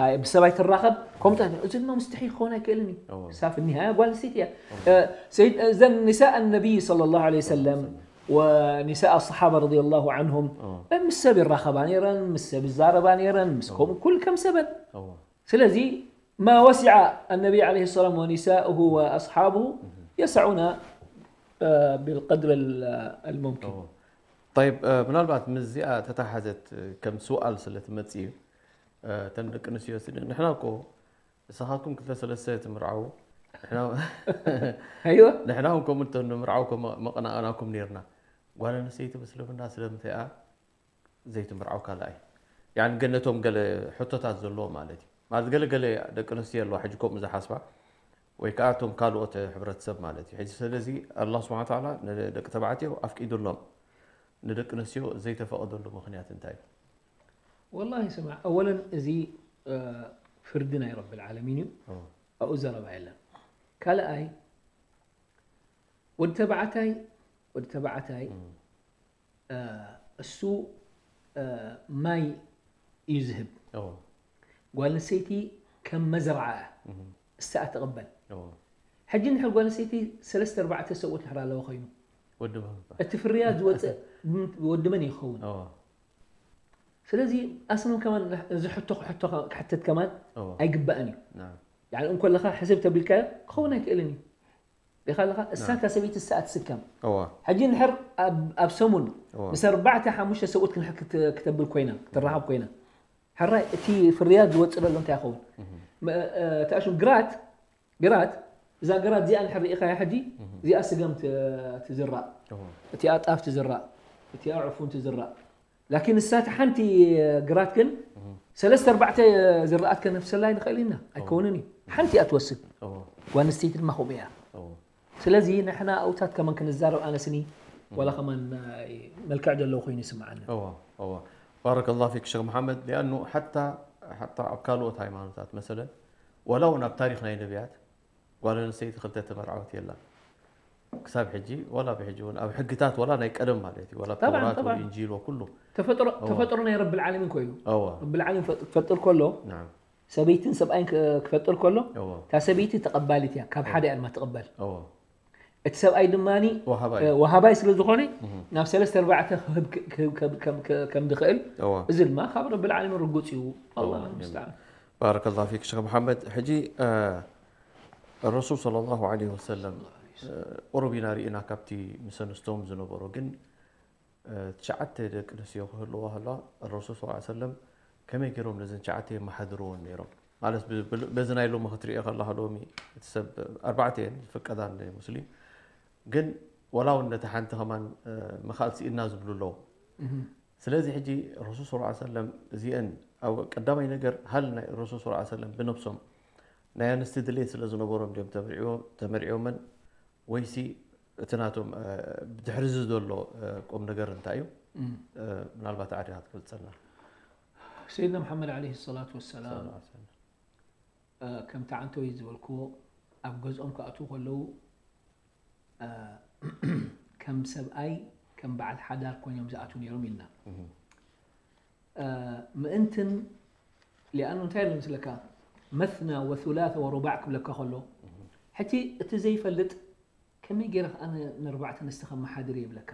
ኣይ- ብሰብ ኣይትራኸብ ከምኡ እንታይ እዚ ድማ ምስትሒ ክኸውን ኣይክእልን እዩ። እዎ። ሳብ ኒሃያ ጓል ኣንስተይቲ እያ። እ፣ ሰይድ- እዘን ኒሳእ ነቢይ صلى الله عليه وسلم ወኒሳእ ኣصሓባ رضي الله عنهم እዎ። እ፣ ምስ ሰብ ይራኸባ ነይረን ምስ ሰብ ይዛረባ ነይረን ምስ ከምኡ ኩል ከም ሰበን እዎ። ስለዚ ما وسع النبي عليه السلام ونساؤه وأصحابه يسعنا آه، بالقدر ال- الممكن እዎ። طيب እ፣ ምናልባት ምስዚኣ ተተሓዘት እ፣ ከም ስውኣል ስለ ትመፅእ እዩ እ፣ እተን ደቂ ኣንስትዮ ሲ ንሕና እኮ ንስኻትኩም ክልተ ሰለስተ ትምርዓው ንሕና أيوة ንሕና እውን ከምኡ እንተ ንምርዓው እኮ መ- መቐናቐናኩም ነይርና ጓል ኣንስተይቲ ምስልምና ስለምንታይ እያ ዘይትምርዓው ካልኣይ يعني ገነቶም ገለ ሕቶታት ዘለዎ ማለት እዩ ማለት ገለ ገለ ደቂ ኣንስትዮ ኣለዋ ሕጂ ከምኡ ዝሓስባ ወይ ከዓ እቶም ካልኦት ሕብረተሰብ ማለት እዩ ሕጂ ስለዚ ኣላ ስብሓን ተዓላ ንደቂ ተባዕትዮ ኣፍቂዱሎም ንደቂ ኣንስትዮ ዘይተፈቐደሉ ምክንያት እንታይ እዩ والله ስማዕ ኣወለን እዚ እ፣ ፍርዲ ናይ ረቢ ልዓለሚን እዩ እዎ። ኣብኡ ዘረባ የለን ካልኣይ ወዲ ተባዕታይ ወዲ ተባዕታይ እ፣ እሱ እ፣ ማይ እዩ ዝህብ እዎ። ጓል ኣንስተይቲ ከም መዘርዓ እያ እሳ ትቕበል እዎ። ሕጂ እንድሕር ጓል ኣንስተይቲ ሰለስተ ኣርባዕተ ሰብኡት ድሕር ኣለዎ ኮይኑ ወዲ መህባ እቲ ፍርያት ዝወፅእ ወዲ መን ይኸውን እዎ። ስለዚ ኣስለን ከማን እዚ ሕቶ ሕቶ ክሕተት ከማን እዎ። ኣይግባእን እዩ ናም። يعني እንኮለኻ ሕስብ ተብልካዮ ክኸውን ኣይክእልን እዩ ዲኻ ኣለኻ እሳ እታ ሰበይቲ እሳ ትስከም እዎ። ሕጂ እንድሕር ኣብ- ኣብ ሰሙን እዎ። ምስ ኣርባዕተ ሓሙሽተ ሰብኡት ክንሕ- ክት- ክተብል ኮይና ክትራኸብ ኮይና ሕራይ እቲ ፍርያት ዝወፅእ ዘሎ እንታይ ይኸውን መ- እ፣ እቲ ኣሽም ግራት ግራት እዛ ግራት እዚኣ እንድሕር ርኢኻያ ሕጂ እዚኣ ስገም ት- ትዝራእ እዎ። እቲኣ ጣፍ ትዝራእ እቲኣ ዕፉን ትዝራእ ላኪን ንሳ እቲ ሓንቲ ግራት ግን ሰለስተ ኣርባዕተ ዝራኣት ከነፍሰላ ንኽእል ኢና ኣይከውንን እዩ ሓንቲ እያ ትወስድ እዎ። ጓል ኣንስተይቲ ድማ ከምኡ እያ እዎ። ስለዚ ንሕና ኣውታት ከማን ክንዛረብ ኣነስኒ ዋላ ከማን ናይ መልክዕ ዘለዎ ኮይኑ ይስምዓኒ እዎ እዎ ባረከ ላሁ ፊክ ሸክ መሓመድ ሊኣኑ ሓታ ሓታ ኣብ ካልኦት ሃይማኖታት መሰለን ዋላ እውን ኣብ ታሪክ ናይ ነቢያት ጓል ኣንስተይቲ ክልተ ተመርዓወት የላን ክሳብ ሕጂ ዋላ ብሕጂ እውን ኣብ ሕግታት ዋላ ናይ ቀደም ማለት እዩ ዋላ طبعاً، ተውራት طبعاً. ኢንጂል ወኩሉ ተፈጥሮ ተፈጥሮ ናይ ረቢ ልዓለሚን ኮይኑ እዎ ረቢ ልዓለሚን ፈጥ- ክፈጥር ከሎ ናም እታ ሰበይትን ሰብኣይን ክ- ክፈጥር ከሎ እዎ እታ ሰበይቲ ተቐባሊት እያ ካብ ሓደ እያ ድማ ትቕበል እዎ እቲ ሰብኣይ ድማ ወሃባይ ወሃባይ ስለ ዝኾነ ናብ ሰለስተ ኣርባዕተ ክህብ ክ- ክህብ ከም- ከም- ከም- ከም ዝኽእል እዎ እዚ ድማ ካብ ረቢ ልዓለሚን ርጉፅ እዩ ኣላ እዎ። ሙስተዓን ባረከ ላሁ ፊክ ሸክ መሓመድ ሕጂ ረሱል صلى الله عليه وسلم ቁሩብ ኢና ርኢና ካብቲ ምስ ኣንስቶም ዝነበሩ ግን ትሽዓተ ደቂ ኣንስትዮ ክህልዎ ከለዋ ረሱል صلى الله عليه وسلم ከመይ ገይሮም ነዘን ትሽዓተ የመሓድርዎን ነይሮም ማለት ብ- ብ- በዚ ናይ ሎሚ ክትሪኦ ከለካ ሎሚ እቲ ሰብ ኣርባዕተ እየን ዝፍቀዳ ንሙስሊም ግን ወላ እውን ነቲ ሓንቲ ከማን ምኻል ስኢና ዝብሉ ኣለዉ ስለዚ ሕጂ ረሱል صلى الله عليه وسلم እዚአን ኣብ ቀዳማይ ነገር ሃል ናይ ረሱል صلى الله عليه وسلم ብነብሶም ናይ ኣንስቲ ድሌት ስለ ዝነበሮም ድዮም ተመርዕዎ- ተመርዕዮመን ወይሲ እቲ ናቶም እ፣ ብድሕሪ እዚ ዘሎ እ፣ ቁም ነገር እንታይ እዩ እ፣ ምናልባት ዓዲኻ ትገልፀልና ሰይድና መሓመድ ዓለይሂ ሰላቱ ወሰላም ሰለላሁ ዐለይሂ ወሰለም። እ፣ ከምቲ ዓንተወይ ዝበልክዎ ኣብ ገዝኦም ክኣትዉ ከለዉ እ፣ ከም ሰብኣይ ከም በዓል ሓዳር ኮይኖም ዝኣትዉ ነይሮም ኢልና እ፣ ምእንትን ሊኣኑ እንታይ ኢሉ ምስለካ መትና ወثلاث ወሩባዕ ክብለካ ከሎ ሕጂ እቲ ዘይፈልጥ ከመይ ገይረ ከኣ ን- ንርባዕተ ኣንስቲ ከመሓድር ይብለካ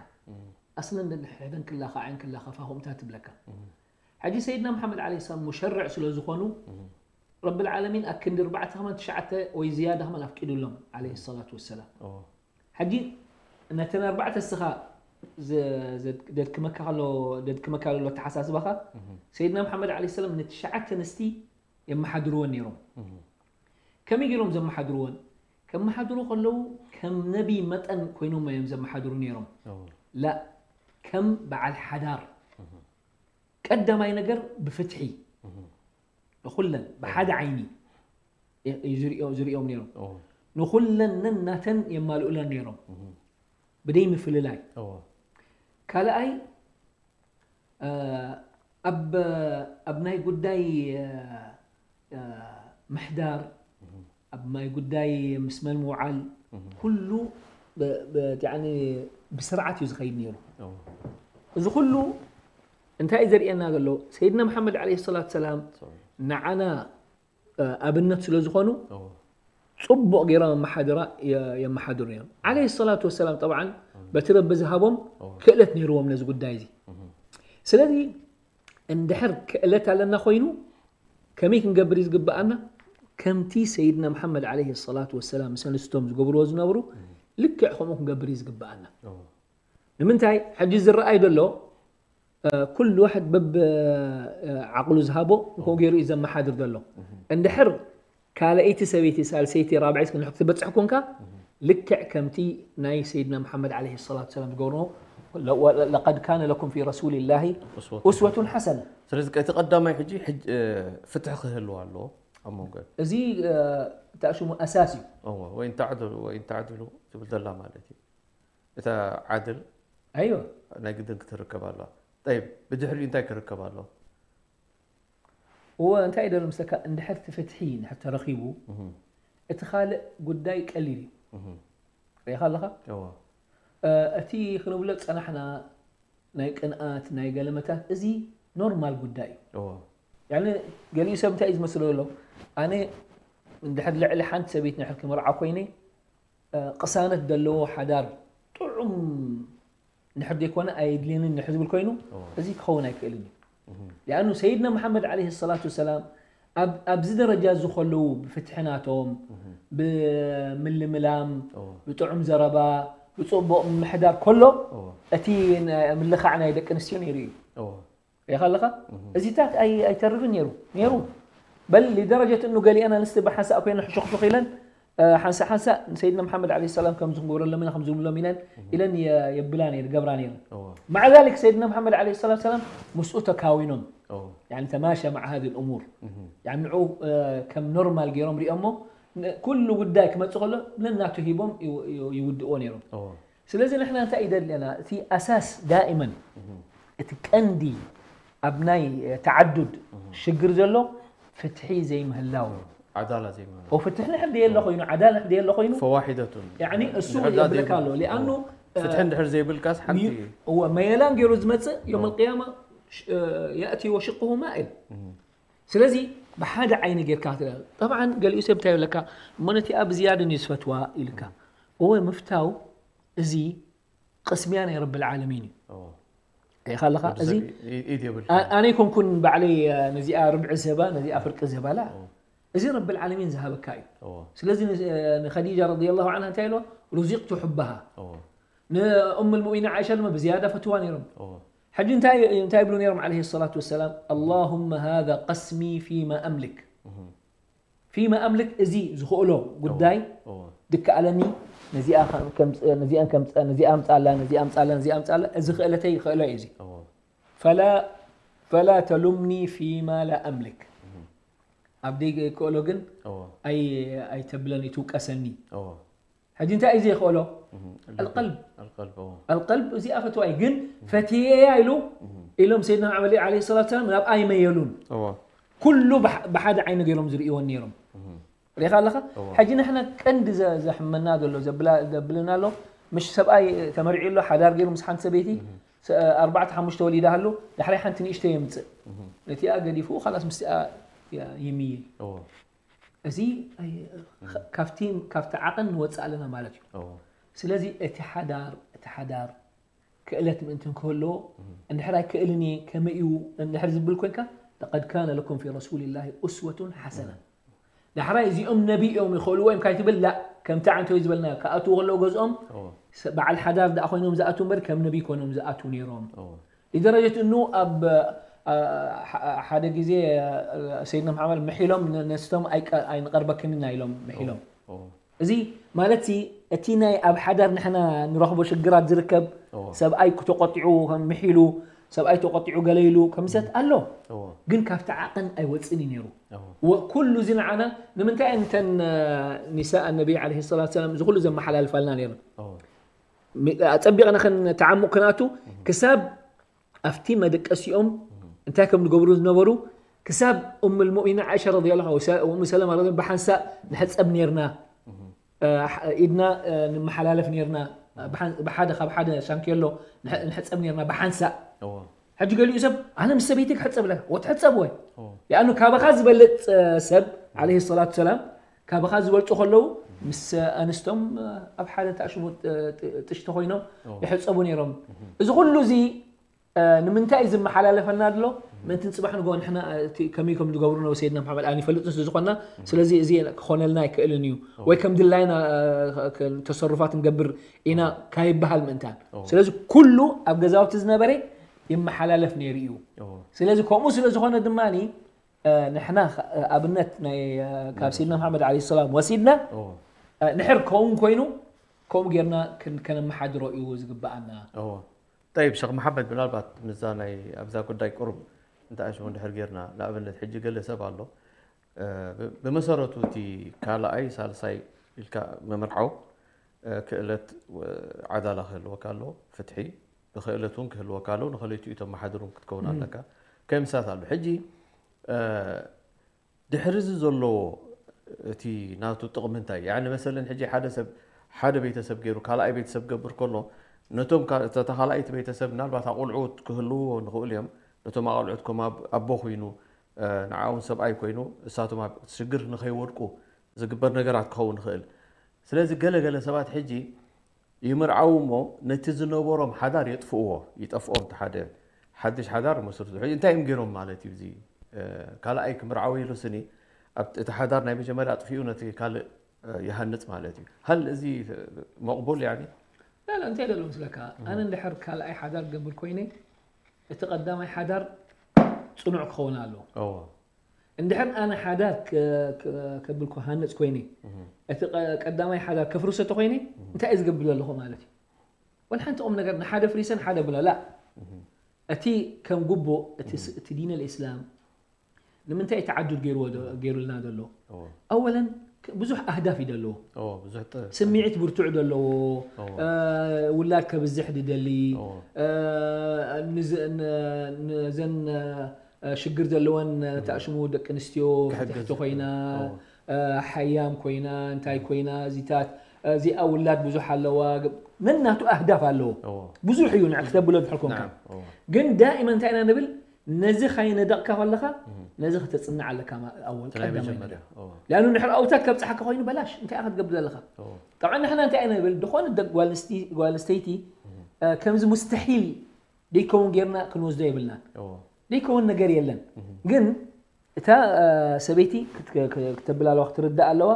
ኣስለን ሕደን ክላ ከዓይን ክላ ከፋኹምታ ትብለካ ሕጂ ሰይድና መሓመድ ዓለ ሰላም ሙሸርዕ ስለ ዝኾኑ ረቢ ልዓለሚን ኣብ ክንዲ ኣርባዕተ ከማን ትሽዓተ ወይ ዝያዳ ከማን ኣፍቂዱሎም ዓለ ሰላቱ ወሰላም እዎ። ሕጂ ነተን ኣርባዕተ እስኻ ዘ- ዘ- ዘድክመካ ከሎ ደድክመካ ዘሎ ኣተሓሳስባኻ ሰይድና መሓመድ ዓለ ሰላም ንትሽዓተ ኣንስቲ የመሓድርወን ነይሮም ከመይ ገይሮም ዘመሓድርወን ከመሓድሩ ከለዉ ከም ነቢ መጠን ኮይኖም እዮም ዘመሓድሩ ነይሮም እዎ። ላ ከም በዓል ሓዳር ቀዳማይ ነገር ብፍትሒ ንኹለን ብሓደ ዓይኒ ዝርእዮም ነይሮም። ንኹለን ነናተን የማልኡለን ነይሮም ብደይ ምፍልላይ። ካልኣይ ኣብ ኣብ ናይ ጉዳይ ምሕዳር ኣብ ናይ ጉዳይ ምስ መን ምውዓል ኩሉ ብስርዓት እዩ ዝኸይድ ነይሩ። እዚ ኩሉ እንታይ እዩ ዘርእየና ዘሎ? ሰይድና መሓመድ ዓለይሂ ሰላቱ ሰላም ንዓና ኣብነት ስለ ዝኾኑ ጽቡቕ ገይሮም ኣመሓድራ የመሓድሩ እዮም። ዓለይሂ ሰላቱ ወሰላም ጠብዓን በቲ ረቢ ዝሃቦም ክእለት ነይርዎም ነዚ ጉዳይ እዚ። ስለዚ እንድሕር ክእለት ኣለና ኮይኑ ከመይ ክንገብር እዩ ዝግብኣና? ከምቲ ሰይድና መሓመድ ዓለይሂ ሰላቱ ወሰላም ምስ ኣንስቶም ዝገብርዎ ዝነብሩ ልክዕ ከምኡ ክንገብር እዩ ዝግብኣና። ንምንታይ ሕጂ ዝረኣይ ዘሎ ኩሉ ዋሕድ በብ ዓቕሉ ዝሃቦ ከምኡ ገይሩ እዩ ዘመሓድር ዘሎ። እንድሕር ካልኣይቲ ሰበይቲ ሳልሰይቲ ራብዐይቲ ክንድሕር ክትበፅሕ ኮንካ ልክዕ ከምቲ ናይ ሰይድና መሓመድ ዓለይሂ ሰላቱ ሰላም ዝገብርዎ ለቀድ ካነ ለኩም ፊ ረሱሊላሂ ኡስወቱን ሓሰና። ስለዚ እቲ ቀዳማይ ሕጂ ፍትሒ ክህልው ኣለዎ ኣብ መንጎ እዚ እንታይ ሽሙ ኣሳስ እዩ። ወኢን ተዕድሉ ወኢን ተዕድሉ ትብል ዘላ ማለት እዩ። እታ ዓድል ኣይወ ናይ ግድን ክትርከብ ኣለዋ። ጠይብ ብድሕሪኡ እንታይ ክርከብ ኣለዎ? እወ እንታይ ደሎ ምስለካ እንድሕር እቲ ፍትሒ እንድሕር ተረኺቡ እቲ ካልእ ጉዳይ ቀሊል እዩ። ሪኢኻ ኣለኻ? እወ እቲ ክንብሎ ዝጸናሕና ናይ ቅንኣት ናይ ገለመታት እዚ ኖርማል ጉዳይ እዩ። እወ ያኒ ገሊኡ ሰብ እንታይ እዩ ዝመስሎ ዘሎ? ኣነ እንድሕር ልዕሊ ሓንቲ ሰበይቲ እንድሕር ክምርዓ ኮይነ ቅሳነት ዘለዎ ሓዳር ጥዑም እንድሕር ዘይኮነ ኣየድልየንን እንድሕር ዝብል ኮይኑ እዚ ክኸውን ኣይክእልን እዩ። ሊኣኑ ሰይድና መሓመድ ዓለይሂ ሰላቱ ወሰላም ኣብዚ ደረጃ እዚ ከለዉ ብፍትሒ ናቶም ብምልምላም ብጥዑም ዘረባ ብፅቡቕ ምምሕዳር ከሎ እቲ ምልኻዕ ናይ ደቂ ኣንስትዮ ነይሩ እዩ። ሪኢኻ ኣለኻ? እዚታት ኣይተርፍን ነይሩ ነይሩ በል ሊደረጀት እኑ ገሊአን ኣንስቲ ብሓንሳእ ኮይነ ሕሹኽሹኽ ኢለን ሓንሳእ ሓንሳእ ንሰይድና መሓመድ ዓለይሂ ሰላም ከምዚ ክንገብረሎም ኢና ከምዚ ንብሎም ኢለን ኢለን የብላ ነይር ገብራ ነይረን። ማዕ ዛሊክ ሰይድና መሓመድ ዓለይሂ ሰላቱ ሰላም ምስኡ ተካዊኖም ያኒ ተማሸ ማዕ ሃዚ ልእሙር ያኒ ንዑ ከም ኖርማል ገይሮም ሪኦሞ ኩሉ ጉዳይ ክመፅእ ከሎ ነናቱ ሂቦም ይውድእዎ ነይሮም። ስለዚ ንሕና እንታይ ይደልየና እቲ ኣሳስ ዳእመን እቲ ቀንዲ ኣብ ናይ ተዓዱድ ሽግር ዘሎ ፍትሒ ዘይምህላው ዓዳላ ዘይምህላው ፍትሒ ንሕር ደየሎ ኮይኑ ዓዳላ ንሕር ደየሎ ኮይኑ ፈዋሒደቱን ያኒ እሱ የብለካ ኣሎ ሊኣኑ ፍትሒ እንድሕር ዘይብልካስ ሓንቲ እወ መየላን ገይሩ ዝመፅእ ዮም ልቅያማ የእቲ ወሽቅሁ ማእል ስለዚ ብሓደ ዓይኒ ጌርካ ክትሪኣ ጠብዓን ገሊኡ ሰብ እንታይ ይብለካ እሞ ነቲኣ ብዝያድን እዩ ዝፈትዋ ኢልካ እወ ምፍታው እዚ ቅስምያ ናይ ረብል ዓለሚን እዩ ሪኢኻ ኣለኻ እዚ ኣነ ይኮንኩን ባዕለይ ነዚኣ ርብዒ ዝህባ ነዚኣ ፍርቂ ዝህባ ላ እዚ ረብል ዓለሚን ዝሃበካ እዩ ስለዚ ንኸዲጃ ረዲየላሁ ዓንሃ እንታይ ኢልዋ ሩዚቅቱ ሕባሃ ንእም ልሙእሚኒን ዓይሻ ድማ ብዝያዳ ፈትዋ ነይሮም ሕጂ እንታይ ይብሉ ነይሮም ዓለይሂ ሰላቱ ወሰላም ኣላሁመ ሃዛ ቀስሚ ፊማ ኣምልክ ፊማ ኣምልክ እዚ ዝኽእሎ ጉዳይ ድከኣለኒ ነዚኣን ከምፅእ ነዚኣ ኣምፃላ ነዚኣ ኣምፃላ ነዚኣ ኣምፃላ እዚ ክእለተይ ይኽእሎ እዩ እዚ ፈላ ተሉምኒ ፊማ ላ ኣምልክ ኣብ ደይ ክእሎ ግን ኣይተብለኒ ትውቀሰኒ ሕጂ እንታይ እዩ ዘይኽእሎ ኣልቀልብ ኣልቀልብ እዚኣ ፈትዋ እዩ ግን ፈትየያ ኢሉ ኢሎም ሰይድና መሓመድ ዓለ ሰላት ሰላም ናብ ኣይመየሉን ኩሉ ብሓደ ዓይኒ ገይሮም ዝርእይዎን ነይሮም ሪኻ ኣለኻ ሕጂ ንሕና ቀንዲ ዘሕመና ዘሎ ዘብልና ኣሎ ምሽ ሰብኣይ ተመሪዑ ኣሎ ሓዳር ገይሩ ምስ ሓንቲ ሰበይቲ ኣርባዕተ ሓሙሽተ ወሊዳ ሃሉ ዳሕራይ ሓንቲ ንእሽቶ የምፅእ ነቲኣ ገዲፉ ካላስ ምስቲኣ ይምይል እዚ ካብቲ ካብቲ ዓቐን ንወፅእ ኣለና ማለት እዩ ስለዚ እቲ ሓዳር እቲ ሓዳር ክእለት ምእንቲ እንክህልዎ እንድሕር ኣይክእልን እየ ከመይ እዩ እንድሕር ዝብል ኮንካ ለቀድ ካነ ለኩም ፊ ረሱልላሂ ኡስወቱን ሓሰና ዳሕራይ እዚኦም ነቢ እዮም ይኽእልዎ እዮም ካይትብል ላ ከምቲ ዓንተወይ ዝበልና ክኣትዉ ከለዉ ገዝኦም በዓል ሓዳር ደኣ ኮይኖም ዝኣትዉ እምበር ከም ነቢ ኮይኖም ዝኣትዉ ነይሮም لدرجة انه ኣብ ሓደ ግዜ ሰይድና መሓመድ ምሒሎም ነስቶም ኣይንቐርበክን ኢና ኢሎም ምሒሎም እዚ ማለት ሲ እቲ ናይ ኣብ ሓዳር ንሕና ንረኽቦ ሽግራት ዝርከብ ሰብኣይ ተቆጢዑ ከም ምሒሉ ሰብኣይ ተቆጢዑ ገለ ኢሉ ከምሰት ኣሎ። ግን ካብቲ ዓቐን ኣይወፅን እዩ ነይሩ። ኩሉ እዚ ንዓና ንምንታይ እንተን ኒሳ ነቢ ለ ሰላት ሰላም እዚ ኩሉ ዘመሓላልፋልና ነይሩ። ኣፀቢቕና ክንተዓሙቕ ክንኣቱ ክሳብ ኣብቲ መደቀሲኦም እንታይ ከም ዝገብሩ ዝነበሩ ክሳብ ኡም ልሙእሚኒን ዓኢሻ ረዲየላሁ ዐንሃ ወሰ- ወኡም ሰለማ ረዲየላሁ ብሓንሳእ ንሕፀብ ነርና። እ፣ ሕ- ኢድና እ፣ ንመሓላለፍ ነርና። ብሓን- ብሓደ ካብ ሓደ ሻንኬሎ ንሕ- ንሕፀብ ነርና ብሓንሳእ። ሕጂ ገሊኡ ሰብ ኣነ ምስ ሰበይቲ ክሕፀብ ለካ ወትሕፀብ ወይ ያኑ ካባኻ ዝበልፅ እ፣ ሰብ ዓለይሂ ሰላቱ ሰላም ካባኻ ዝበልፁ ከለዉ ምስ ኣንስቶም ኣብ ሓደ ተኣሽሙ ጥሽቲ ኮይኖም ይሕፀቡ ነይሮም። እዚ ኩሉ እዚ ንምንታይ እዩ ዝመሓላለፈና ኣሎ? ምእንትን ፅባሕ ንጎ ንሕና ከመይ ከም ዝገብሩ ነበ ሰይድና መሓመድ ኣይንፈልጥን ስለ ዝኾንና፣ ስለዚ እዚ ክኾነልና ኣይክእልን እዩ ወይ ከም ድላይና ተሰሩፋት ንገብር ኢና ካይበሃል ምእንታን። ስለዚ ኩሉ ኣብ ገዛውቲ ዝነበረ ይመሓላለፍ ነይሩ እዩ። ስለዚ ከምኡ ስለ ዝኾነ ድማ ንሕና ኣብነት ናይ ካብ ሰይድና መሓመድ ዓለይሂ ሰላም ወሲድና ንሕር ከምኡ ኮይኑ ከምኡ ጌርና ከነመሓድሮ እዩ ዝግበኣና። ጠይብ ሸኽ መሓመድ ምናልባት ምዛ ናይ ኣብዛ ጉዳይ ቁሩብ እንታይ ኣሽሙ እንድሕር ጌርና ንኣብነት ሕጂ ገለ ሰብ ኣሎ ብመሰረቱ እቲ ካልኣይ ሳልሳይ ኢልካ ምምርዓው ክእለት ዓዳላ ክህልወካ ኣለዎ ፍትሒ ብክእለት እውን ክህልወካ ኣለዎ ንክልቲኡ ተመሓድሩን ክትከውን ኣለካ ከይምሳት ኣሎ ሕጂ ድሕሪ እዚ ዘለዎ እቲ ናቱ ጥቕሚ እንታይ እዩ? ያኒ መሰለን ሕጂ ሓደ ሰብ ሓደ ቤተሰብ ገይሩ ካልኣይ ቤተሰብ ገብር ከሎ ነቶም ተኻላኣይቲ ቤተሰብ ምናልባት ኣቆልዑት ክህልውዎ ንኽእሉ እዮም። ነቶም ኣቆልዑት ከም ኣቦ ኮይኑ ንዓውን ሰብኣይ ኮይኑ እሳቶም ኣብ ሽግር ንኸይወድቁ ዝግበር ነገራት ክኸውን ይኽእል። ስለዚ ገለ ገለ ሰባት ሕጂ ይምርዓው እሞ ነቲ ዝነበሮም ሓዳር የጥፍእዎ ይጠፍኦም እቲ ሓደ ሓድሽ ሓዳር መስርቱ ሕጂ እንታይ እዮም ገይሮም ማለት እዩ እዚ ካልኣይ ክምርዓው ኢሉ ስኒ እቲ ሓዳር ናይ መጀመርያ ኣጥፊኡ ነቲ ካልእ ይሃንፅ ማለት እዩ ሃል እዚ መቕቡል ያኒ ላላ እንታይ ደሎ ምስለካ ኣነ እንድሕር ካልኣይ ሓዳር ገብር ኮይነ እቲ ቀዳማይ ሓዳር ፅኑዕ ክኸውን ኣለዎ እንድሕር ኣነ ሓዳር ከብል ክሃንፅ ኮይነ እቲ ቀዳማይ ሓዳር ከፍርሶ ተኮይነ እንታይ እዩ ዝገብር ዘለኹ ማለት እዩ ወላ ሓንቲ ቁም ነገር ንሓደ ፍሪሰን ሓደ ብለላ እቲ ከም ጉቦ እቲ ዲን ልእስላም ንምንታይ ተዓዱድ ገይርልና ዘሎ ኣወለን ብዙሕ ኣህዳፍ እዩ ዘለዎ ስምዒት ብርቱዕ ዘለዎ ውላድ ከብዝሕ ድደሊ ዘን ሽግር ዘለወን ተኣሽሙ ደቂ ኣንስትዮ ፍትሕቲ ኮይና ሓያም ኮይና እንታይ ኮይና እዚታት እዚኣ ውላድ ብዙሕ ኣለዋ ነናቱ ኣህዳፍ ኣለዎ ብዙሕ እዩ ንዕ ክተብሎ ድሕር ኮንካ ግን ዳኢመ እንታይ ኢና ንብል ነዚ ከይነደቕካ ከለኻ ነዚ ክተፅንዕ ኣለካ ኣወል ቀዳማይ ነገር ሊኣኑ ንድሕር ኣውታት ከብፅሓካ ኮይኑ በላሽ እንታይ ክትገብር ዘለኻ ጠብዓ ንሕና እንታይ ኢና ንብል ዝኾነ ጓል ኣንስተይቲ ከምዚ ሙስተሒል ደይከውን ጌርና ክንወስዶ የብልናን ደይከውን ነገር የለን ግን እታ ሰበይቲ ክተብል ኣለዋ ክትርዳእ ኣለዋ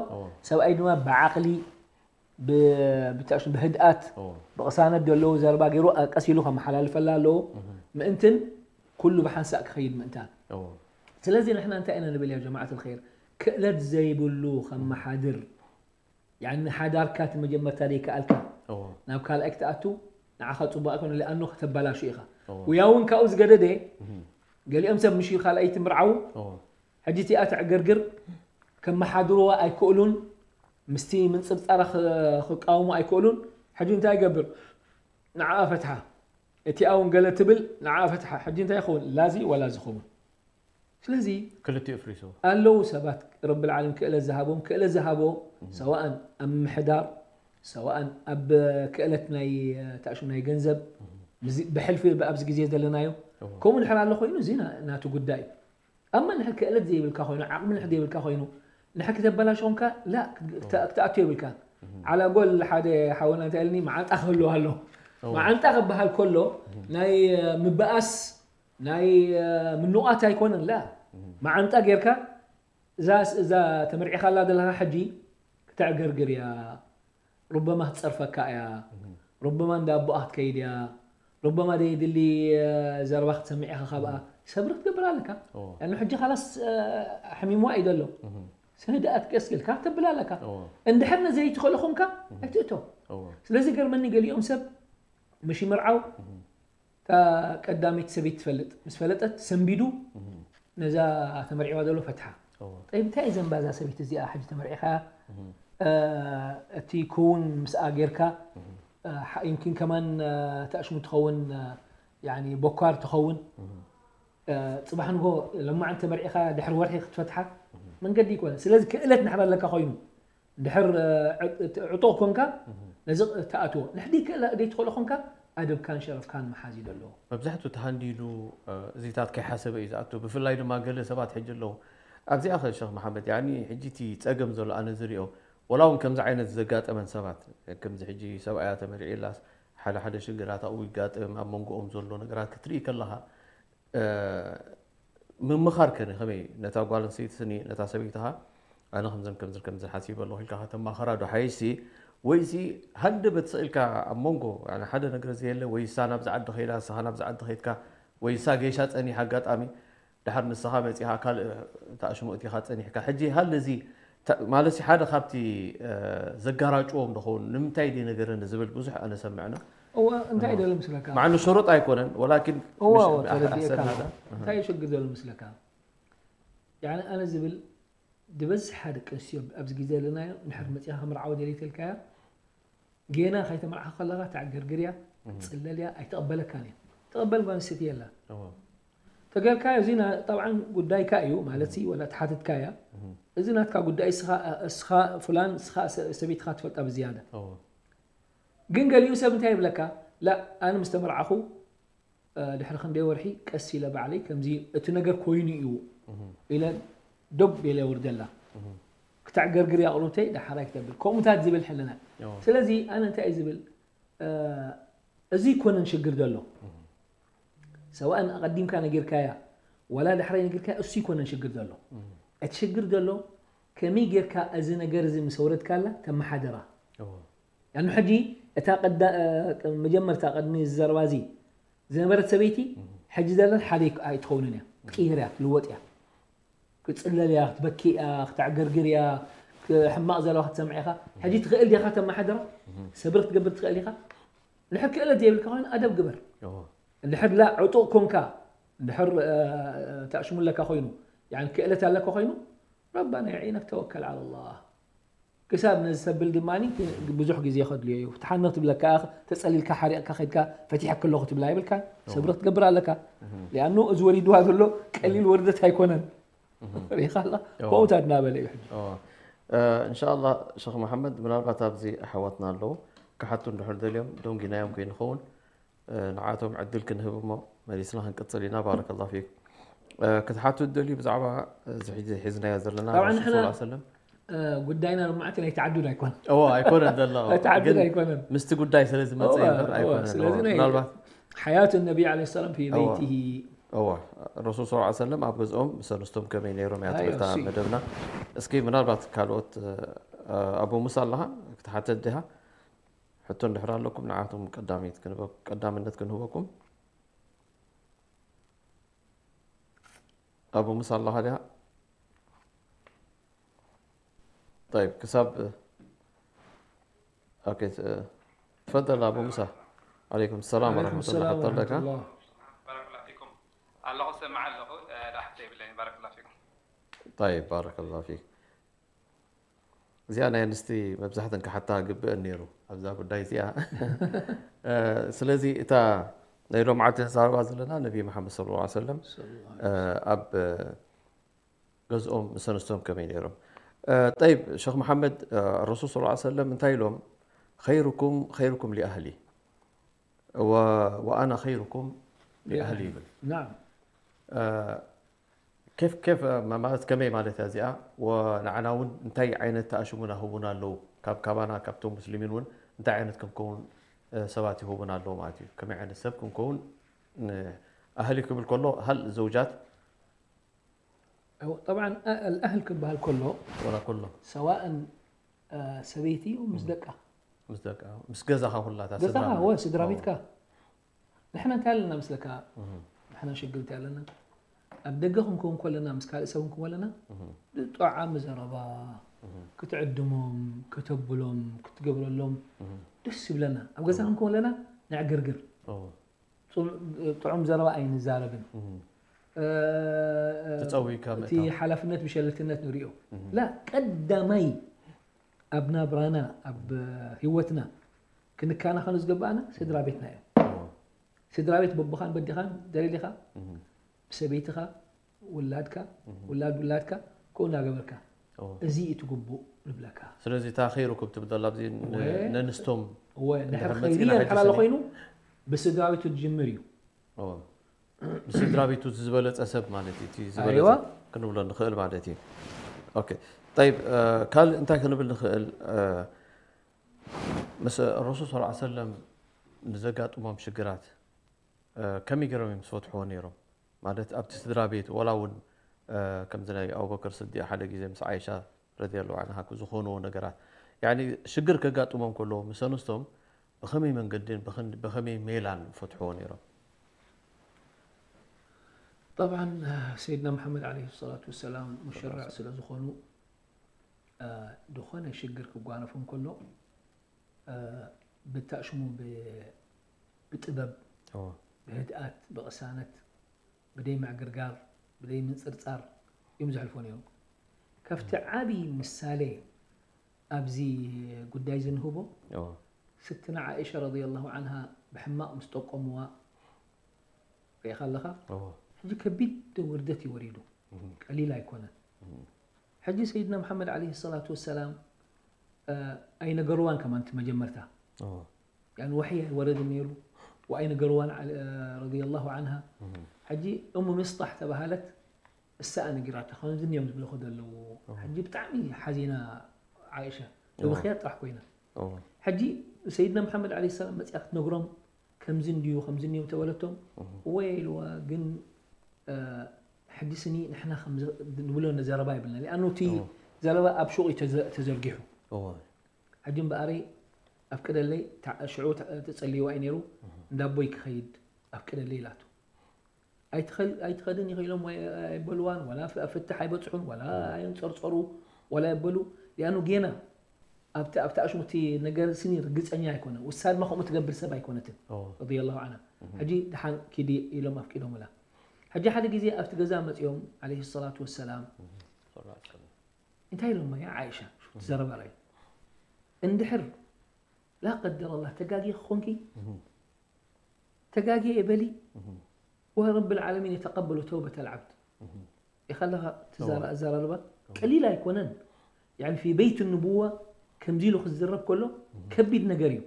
ሰብኣይ ድማ ብዓቕሊ ብህድኣት ብቕሳነት ዘለዉ ዘረባ ገይሩ ቀስ ኢሉ ከመሓላልፈላ ኣለዎ ምእንትን ኩሉ ብሓንሳእ ክኸይድ ምእንታን ስለዚ ንሕና እንታይ ኢና ንብል ያ ጀማዓት ልኸይር ክእለት ዘይብሉ ከመሓድር ያኒ ሓዳርካ እቲ መጀመርታ ደይከኣልካ ናብ ካልኣይ ክትኣቱ ንዓኻ ፅቡቅ ኣይኮነ ሊኣኖ ከተባላሹ ኢኻ ውያ እውን ካብኡ ዝገደደ ገሊኦም ሰብ ምሽ ካልኣይቲ ምርዓው ሕጂ እቲኣ ተዕግርግር ከመሓድርዋ ኣይክእሉን ምስቲ ምንፅብፃራ ክቃወሙ ኣይክእሉን ሕጂ እንታይ ይገብር ንዓኣ ፈትሓ እቲኣ እውን ገለ ትብል ንዓኣ ፈትሓ ሕጂ እንታይ ይኸውን ላዚ ወላ ዝኸውን ስለዚ ክልቲኡ ፍሪሱ ኣለዉ ሰባት ረብል ዓለም ክእለት ዝሃቦም ክእለት ዝሃቦ ሰዋእን ኣብ ምሕዳር ሰዋእን ኣብ ክእለት ናይ ታእሽም ናይ ገንዘብ ብሕልፊ ኣብዚ ግዜ ዘለናዮ ከምኡ ንሕር ኣሎ ኮይኑ እዚ ናቱ ጉዳይ እዩ ኣማ ንሕ ክእለት ዘይብልካ ኮይኑ ዓቕሚ ንሕ ዘይብልካ ኮይኑ ንሕ ክተበላሽ ኮንካ ላ ክትኣቱ የብልካ ዓላ ጎል ሓደ ሓወና እንታይ ኢልኒ መዓንጣ ክህልው ኣሎ መዓንጣ ክበሃል ከሎ ናይ ምበኣስ ናይ ምንቋት ኣይኮነን ላ መዓንጣ ጌርካ እዛ እዛ ተመርዒኻላ ዘለኻ ሕጂ ክተዕገርግር እያ ሩበማ ክትፀርፈካ እያ ሩበማ እንዳ ኣቦኣ ክትከይድ እያ ሩበማ ደይድሊ ዘረባ ክትሰምዕ ኢኻ ካብኣ ሰብሪ ክትገብር ኣለካ ያኑ ሕጂ ካላስ ሕሚምዋ እዩ ዘሎ ስህድኣት ቀስ ኢልካ ተብል ኣለካ። እንድሕር ነዘይትኽእሎ ኾንካ ኣይትእቶ። ስለዚ ገርመኒ፣ ገሊኦም ሰብ ምሽ ይምርዓው፣ እታ ቀዳመይቲ ሰበይቲ ትፈልጥ፣ ምስ ፈለጠት ሰንቢዱ ነዛ ተመርዒዋ ዘሎ ፈትሓ። ጠይብ፣ እንታይ እዩ ዘንባ እዛ ሰበይቲ እዚኣ? ሕጂ ተመርዒኻ፣ እቲ ክውን ምስኣ ጌርካ፣ ይምኪን ከማን ተኣሽሙ ትኸውን፣ ቦኳር ትኸውን። ጽባሕ ንጎ ለማዓንቲ ተመርዒኻ ድሕሪ ወርሒ ክትፈትሓ መንገዲ ይኮነ። ስለዚ ክእለት ንሕር ኣለካ ኮይኑ፣ ድሕር ዕጡቕ ኮንካ ነዚ ተኣትዎ። ንሕዲ ክእለ ዘይትኽእሎ ኮንካ ኣደብካን ሸረፍካን መሓዝ እዩ ዘለዎ። መብዛሕትኡ ተሃንዲሉ እዚታት ከይሓሰበ እዩ ዝኣቱ። ብፍላይ ድማ ገለ ሰባት ሕጂ ኣለዉ ኣብዚኣ ኸ ሸኽ መሓመድ፣ ያኒ ሕጂ እቲ ጸገም ዘሎ ኣነ ዝሪኦ፣ ወላ እውን ከምዚ ዓይነት ዘጋጠመን ሰባት፣ ከምዚ ሕጂ ሰብኣያ ተመርዒላስ ሓደ ሓደ ሽግራት ኣብኡ ይጋጥም፣ ኣብ መንጎኦም ዘሎ ነገራት ክትርኢ ከለኻ፣ ምምኻር ከ ከመይ ነታ ጓል ኣንስተይቲ ስኒ ነታ ሰበይትኻ ኣነ ከምዝን ከምዝን ከምዝን ሓሲበ ኣለኹ ኢልካ ከተማኸራ ዶ ሓይሲ? ወይሲ ሃንደበት ስቕ ኢልካ ኣብ መንጎ፣ ያኒ፣ ሓደ ነገር ዘየለ፣ ወይ እሳ ናብዚ ዓዲ ከይዳ፣ ንስኻ ናብዚ ዓዲ ከይድካ፣ ወይ እሳ ጌሻ ጸኒሓ ኣጋጣሚ፣ ድሓር ንስኻ መጺኻ ካልእ ተኣሽሙ እቲኻ ጸኒሕካ። ሕጂ ሃለ እዚ ተ-፣ ማለት ሓደ ካብቲ፣ እ፣ ዘጋራጭዎም ዝኸውን ንምንታይ ድዩ ነገረኒ ዝብል ብዙሕ ኣነ ሰምዕና። እወ፣ እንታይ እዩ ዘሎ ምስለካ? ማዕኑ ሽሩጥ ኣይኮነን፣ ወላኪን እወ፣ ምሽ-፣ እወ፣ ተረዲኤካ ኣሕሰብና ኣለኹ። ዳ? እንታይ እዩ ሽግር ዘሎ ምስለካ? ያኒ ኣነ ዝብል ዝበዝሓ ደቂ ኣንስትዮ ኣብዚ ግዜ ዘለናዮ፣ እንድሕር መጺኻ ክምርዓወ ደልየ ተልካያ፣ ጌና ከይተመርዓኻ ከለኻ ተዕገርግር እያ፣ እህ። ትጽለል እያ፣ ኣይትቕበለካን እያ። ትቕበል ጓል ኣንስተይቲ የላ። እወ። ተገልካዮ፣ እዚ ና-፣ ጠብዓን ጉዳይካ እዩ፣ ማለት ሲ፣ ወላ ተሓትትካ እያ። እህ። እዚ ናትካ ጉዳይ፣ እስኻ፣ እስኻ ፍላን፣ እስኻ ሰ-፣ ሰበይትኻ ትፈልጣ ብዝያዳ። እወ። ግን ገሊኡ ሰብ እንታይ ይብለካ? ላ፣ ኣነ ምስ ተመርዓኹ፣ እ፣ ድሕሪ ክንደይ ወርሒ ቀስ ኢለ ባዕለይ ከምዚ እቲ ነገር ኮይኑ እዩ እህ። ኢለ ዶብ ኢለ የውርደላ። እህ። ክተዕገርግር እያ ቁሩብተይ፣ ደሓራይ ክተብል። ከምኡታት ዝብል ሕልና። እወ። ስለዚ ኣነ እንታይ እዩ ዝብል? እ፣ እዚ ይኮነን ሽግር ዘሎ። እህ። ሰዋእን ኣቐዲምካ ነጊርካያ፣ ዋላ ዳሕራይ ነጊርካያ፣ እሱ ይኮነን ሽግር ዘሎ። እህ። እቲ ሽግር ዘሎ፣ ከመይ ጌርካ እዚ ነገር እዚ ምስ ኣውረድካላ ተመሓደራ? እወ። ያኑ ሕጂ እታ ቀዳ-፣ እ፣ መጀመርታ ቅድሚ ዘረባ እዚ ዝነበረት ሰበይቲ፣ እህ። ሕጂ ዘላ ሓደ ኣይክ-፣ ኣይትኸውንን እያ። እህ። ክትቅይር እያ፣ ትልወጥ እያ። ክትጽለል እያ፣ ክትበኪ እያ፣ ክተዕገርግር እያ፣ ክ-፣ ሕማቕ ዘለዋ ክትሰምዕ ኢኻ። ሕጂ ትኽእል ዲኻ ተመሓድራ? እህ። ሰብሪ ክትገብር ትኽእል ኢኻ? እንድሕር ክእለት ዘይብልካ ኮይኑ ኣደብ ግበር። እወ። እንድሕር ላ ዕጡቕ ኮንካ፣ እንድሕር፣ እ፣ ተኣሽሙ ኣለካ ኮይኑ፣ ያኒ ክእለት ኣለካ ኮይኑ፣ ረባና የዒነክ ተወከል ዓለ ላህ። ክሳብ ነዚ ሰብል ድማ ብዙሕ ግዜ ከድልዮ እዩ። ክትሓንኽ ትብለካ፣ ተጸሊልካ ሓሪቕካ ከድካ ፈቲሐክ ኣለኹ ትብላ ኣይብልካን። እወ። ሰብሪ ክትገብር ኣለካ። እህ። ሊኣኑ እዚ ወሪድዋ ዘሎ ቀሊል ወርደት ኣይኮነን። እህ። ሪኢኻ ኣላ? እወ። ከምኡታት እናበለ እዩ ሕጂ። እወ። እ፣ እንሻኣላ ሸኽ መሓመድ፣ ምናልባት ኣብዚ ኣሕዋትና ኣለዉ ክሓቱ እንድሕር ደልዮም ደንጊናዮም ከይንኸውን፣ እ፣ ንዓቶም ዕድል ክንህብ እሞ መሊስና ክንቅጽል ኢና። ባረከላሁ ፊክ። እ፣ ክትሓቱ ትደልዩ ብዛዕባ እዚ ሕጂ ሒዝናዮ ዘለና ጠብዓን ረሱል ንሕና፣ ሰለላሁ ዐለይሂ ወሰለም? እ፣ ጉዳይና ልምዓት ናይ ተዓዱድ ኣይኮነን። እወ፣ ኣይኮነን ዘሎ። ናይ ተዓዱድ ግን ኣይኮነን። ምስቲ ጉዳይ ስለ ዝመጽእ እወ፣ እምበር እወ፣ ኣይኮነን። ስለዚ እወ፣ ናይ ምናልባት ሓያቱ ነቢ ዐለይሂ ሰላም ፊ እወ። በይቲሂ። እወ፣ ረሱል ሰለላሁ ዐለይሂ ወሰለም ኣብ ገዝኦም ምስ ኣንስቶም ከመይ ነይሮም እያ ትብል እታ እሺ። መደብና። እስኪ ምናልባት ካልኦት፣ እ፣ ኣቡ ሙሳ ኣለኻ ክትሓተት ዲኻ? ሕቶ እንድሕር ኣለኩም ንዓኹም ቀዳሚት ክንህበ-፣ ቀዳምነት ክንህበኩም። ኣቡ ሙሳ ኣለኻ ዲኻ? ጠይብ፣ ክሳብ፣ ኦኬ፣ እ፣ ትፈደል ኣቡ ሙሳ። ዓለይኩም ሰላም ዓለይኩም ወረሕመቱላህ። ሰላም ቀጠል ደካ። ወረሕመቱላህ። ባረከላሁ ፊኩም። ኣለኹ፣ ሰምዕ ኣለኹ። እ፣ ዳሕተ የብለኒ። ባረከላሁ ፊኩም። ጠይብ፣ ባረከላሁ ፊክ። እዚኣ ናይ ኣንስቲ መብዛሕተን ክሓታ ግብአን ነይሩ ኣብዛ ጉዳይ እዚኣ። እ፣ ስለዚ እታ ናይ ሎምዓልቲ ንዛረባ ዘለና ነቢ መሓመድ ሰለላሁ ዐለይሂ ወሰለም፣ እ፣ ኣብ ገዝኦም ምስ ኣንስቶም ከመይ ነይሮም? እ፣ ጠይብ፣ ሸኽ መሓመድ፣ እ፣ ረሱል ሰለላሁ ዐለይሂ ወሰለም እንታይ ኢሎም? "ኸይሩኩም ኸይሩኩም ሊኣህሊ ወ-፣ ወኣና ኸይሩኩም ሊኣህሊ" ይብል። ናም። እ፣ ኬፍ ኬፍ፣ ማ-፣ ማለት ከመይ ማለት እያ እዚኣ? ወንዓና እውን እንታይ ዓይነት ተኣሽሙና ህቡና ኣለዉ? ካብ፣ ካባና ካብቶም ሙስሊሚን እውን እንታይ ዓይነት ክንከውን፣ እ፣ ሰባት ይህቡና ኣለዉ ማለት እዩ? ከመይ ዓይነት ሰብ ክንከውን ን-፣ ኣህሊ ክብል ከሎ፣ ሃል ዘውጃት? ጠብዓን፣ አ-፣ ኣልኣህል ክበሃል ከሎ፣ ወላ ከሎ። ሰዋእን፣ እ፣ ሰበይቲ ምስ ደቃ። ምስ ደቃ፣ ምስ ገዛኻ ኩላታ ገዛኻ፣ ስድራ ወ-፣ ስድራ እዎ። ቤትካ። ንሕና እንታይ ኣለና መስለካ? እህ። ንሕና ሽግር እንታይ ኣለና? ኣብ ደገ ክንከውን ከለና፣ ምስ ካልእ ሰብ ክንከውን ከለና፣ ብጠዓሚ ዘረባ ክትዕድሞም፣ ከተብሎም፣ ክትገብረሎም ደስ ይብለና። ኣብ ገዛ ክንከውን ከለና ነዕግርግር። ጥዑም ዘረባ ኣይንዛረብን። ተጸዊካ እቲ ሓላፍነት ብሸለልትነት ንሪኦ። ላ ቀዳማይ ኣብ ናብራና ኣብ ህይወትና ክንከናኸኖ ዝግባኣና ስድራ ቤትና እዮም። ስድራ ቤት በቦኻን በዲኻን ደለሊኻ ብሰበይትኻ ውላድካ ውላድ ውላድካ ከምኡ እናገበርካ እዚ እዩ እቲ ግቡእ ንብለካ። ስለዚ እታ ኸይሩ ክብ ትብል ዘላ ኣብዚ ነንስቶም እወ እንድሕር ኸይሩ የንሓላሎ ኮይኑ ብስድራ ቤቱ ዝጅምር እዩ። ብስድራ ቤቱ ዝበለፀ ሰብ ማለት እዩ። እቲ ዝበለፀ ክንብሎ ንኽእል ማለት እዩ። ኦኬ። ጠይብ፣ ካልእ እንታይ ክንብል ንኽእል? ምስ ረሱል ስ ሰለም ንዘጋጥሞም ሽግራት ከመይ ገይሮም እዮም ዝፈትሕዎ ነይሮም? ማለት ኣብቲ ስድራ ቤት፣ ወላ እውን ከምዚ ናይ ኣቡበክር ስዲቅ ሓደ ግዜ ምስ ዓይሻ ረዲየላሁ ዐንሃ ዝኾንዎ ነገራት፣ ያኒ ሽግር ከጋጥሞም ከሎ ምስ ኣንስቶም ብኸመይ መንገድን ብኸን- ብኸመይ ሜላን ፈትሕዎ ነይሮም? ጠብዓን ሰይድና መሓመድ ዓለይሂ ሰላቱ ወሰላም ሙሸርዕ ስለ ዝኾኑ ዝኾነ ሽግር ክጓነፎም ከሎ ብታሽሙ ብጥበብ ብህድኣት ብቕሳነት ብደይ ምዕግርጋር ብደይ ምንፅርፃር እዮም ዘሕልፎ ነይሮም። ካብቲ ዓብዪ ምሳሌ ኣብዚ ጉዳይ እዚ ንህቦ ስትና ዓኢሻ ረዲየላሁ ዓንሃ ብሕማቕ ምስ ጠቆምዋ ሪኢኻ ኣለኻ። ሕጂ ከቢድ ውርደት እዩ ወሪዱ፣ ቀሊል ኣይኮነን። ሕጂ ሰይድና መሓመድ ዓለይሂ ሰላቱ ወሰላም ኣይነገርዋን ከማን እቲ መጀመርታ ያኒ ወሕይ ኣይወረድን ነይሩ ወኣይነገርዋን ረዲየላሁ ዓንሃ። ሕጂ እሙ ሚስጣሕ ተባሃለት እሳ ነጊራታ ከምዚ እዮም ዝብለኹ ዘለዉ። ሕጂ ብጣዕሚ ሓዚና ዓኢሻ ተበኽያ ጥራሕ ኮይና። ሕጂ ሰይድና መሓመድ ዓለይሂ ሰላም መፂኣ ክትነግሮም ከምዚ እንድዩ ከምዚ እንድዮም ተበለቶም እወ ኢልዋ ግን ሕጂ ስኒ ንሕና ንብሎ ዘረባ ይብልና ሊኣኑ እቲ ዘረባ ኣብ ሹቕ እዩ ተዘርጊሑ። ሕጂ እምበኣረይ ኣፍቅደለይ ሽዑ ተጸልይዋ እዩ ነይሩ እንዳ ኣቦይ ክኸይድ ኣፍቅደለይ ኢላቶ። ኣይትኸድን ኢኺ ኢሎም ኣይበልዋን ዋላ ፍትሕ ኣይበጽሑን ዋላ ኣየንጸርጸሩ ዋላ የበሉ ሊኣኑ ጌና ኣብቲ ኣብቲ ኣሽሙ እቲ ነገር ስኒ ርግጸኛ ኣይኮነ ውሳ ድማ ከምኡ ትገብር ሰብ ኣይኮነትን ረዲየላሁ ዓንሃ። ሕጂ ደሓን ኪዲ ኢሎም ኣፍቂዶምላ። ሕጂ ሓደ ግዜ ኣብቲ ገዛ መጺኦም ዓለይሂ ሰላቱ ወሰላም እንታይ ኢሎማ ያ ዓኢሻ ሹ ትዘረባ ራይ እንድሕር ላ ቀደር ኣላህ ተጋጊ ክኾንኪ ተጋጊ እየ በሊ ወረብ ልዓለሚን የተቀበሉ ተውበት ኣልዓብድ ኢኻ ኣለኻ ትዛራ ኣዘራርባ ቀሊል ኣይኮነን። ፊ በይት ንቡዋ ከምዚ ኢሉ ክዝረብ ከሎ ከቢድ ነገር እዩ።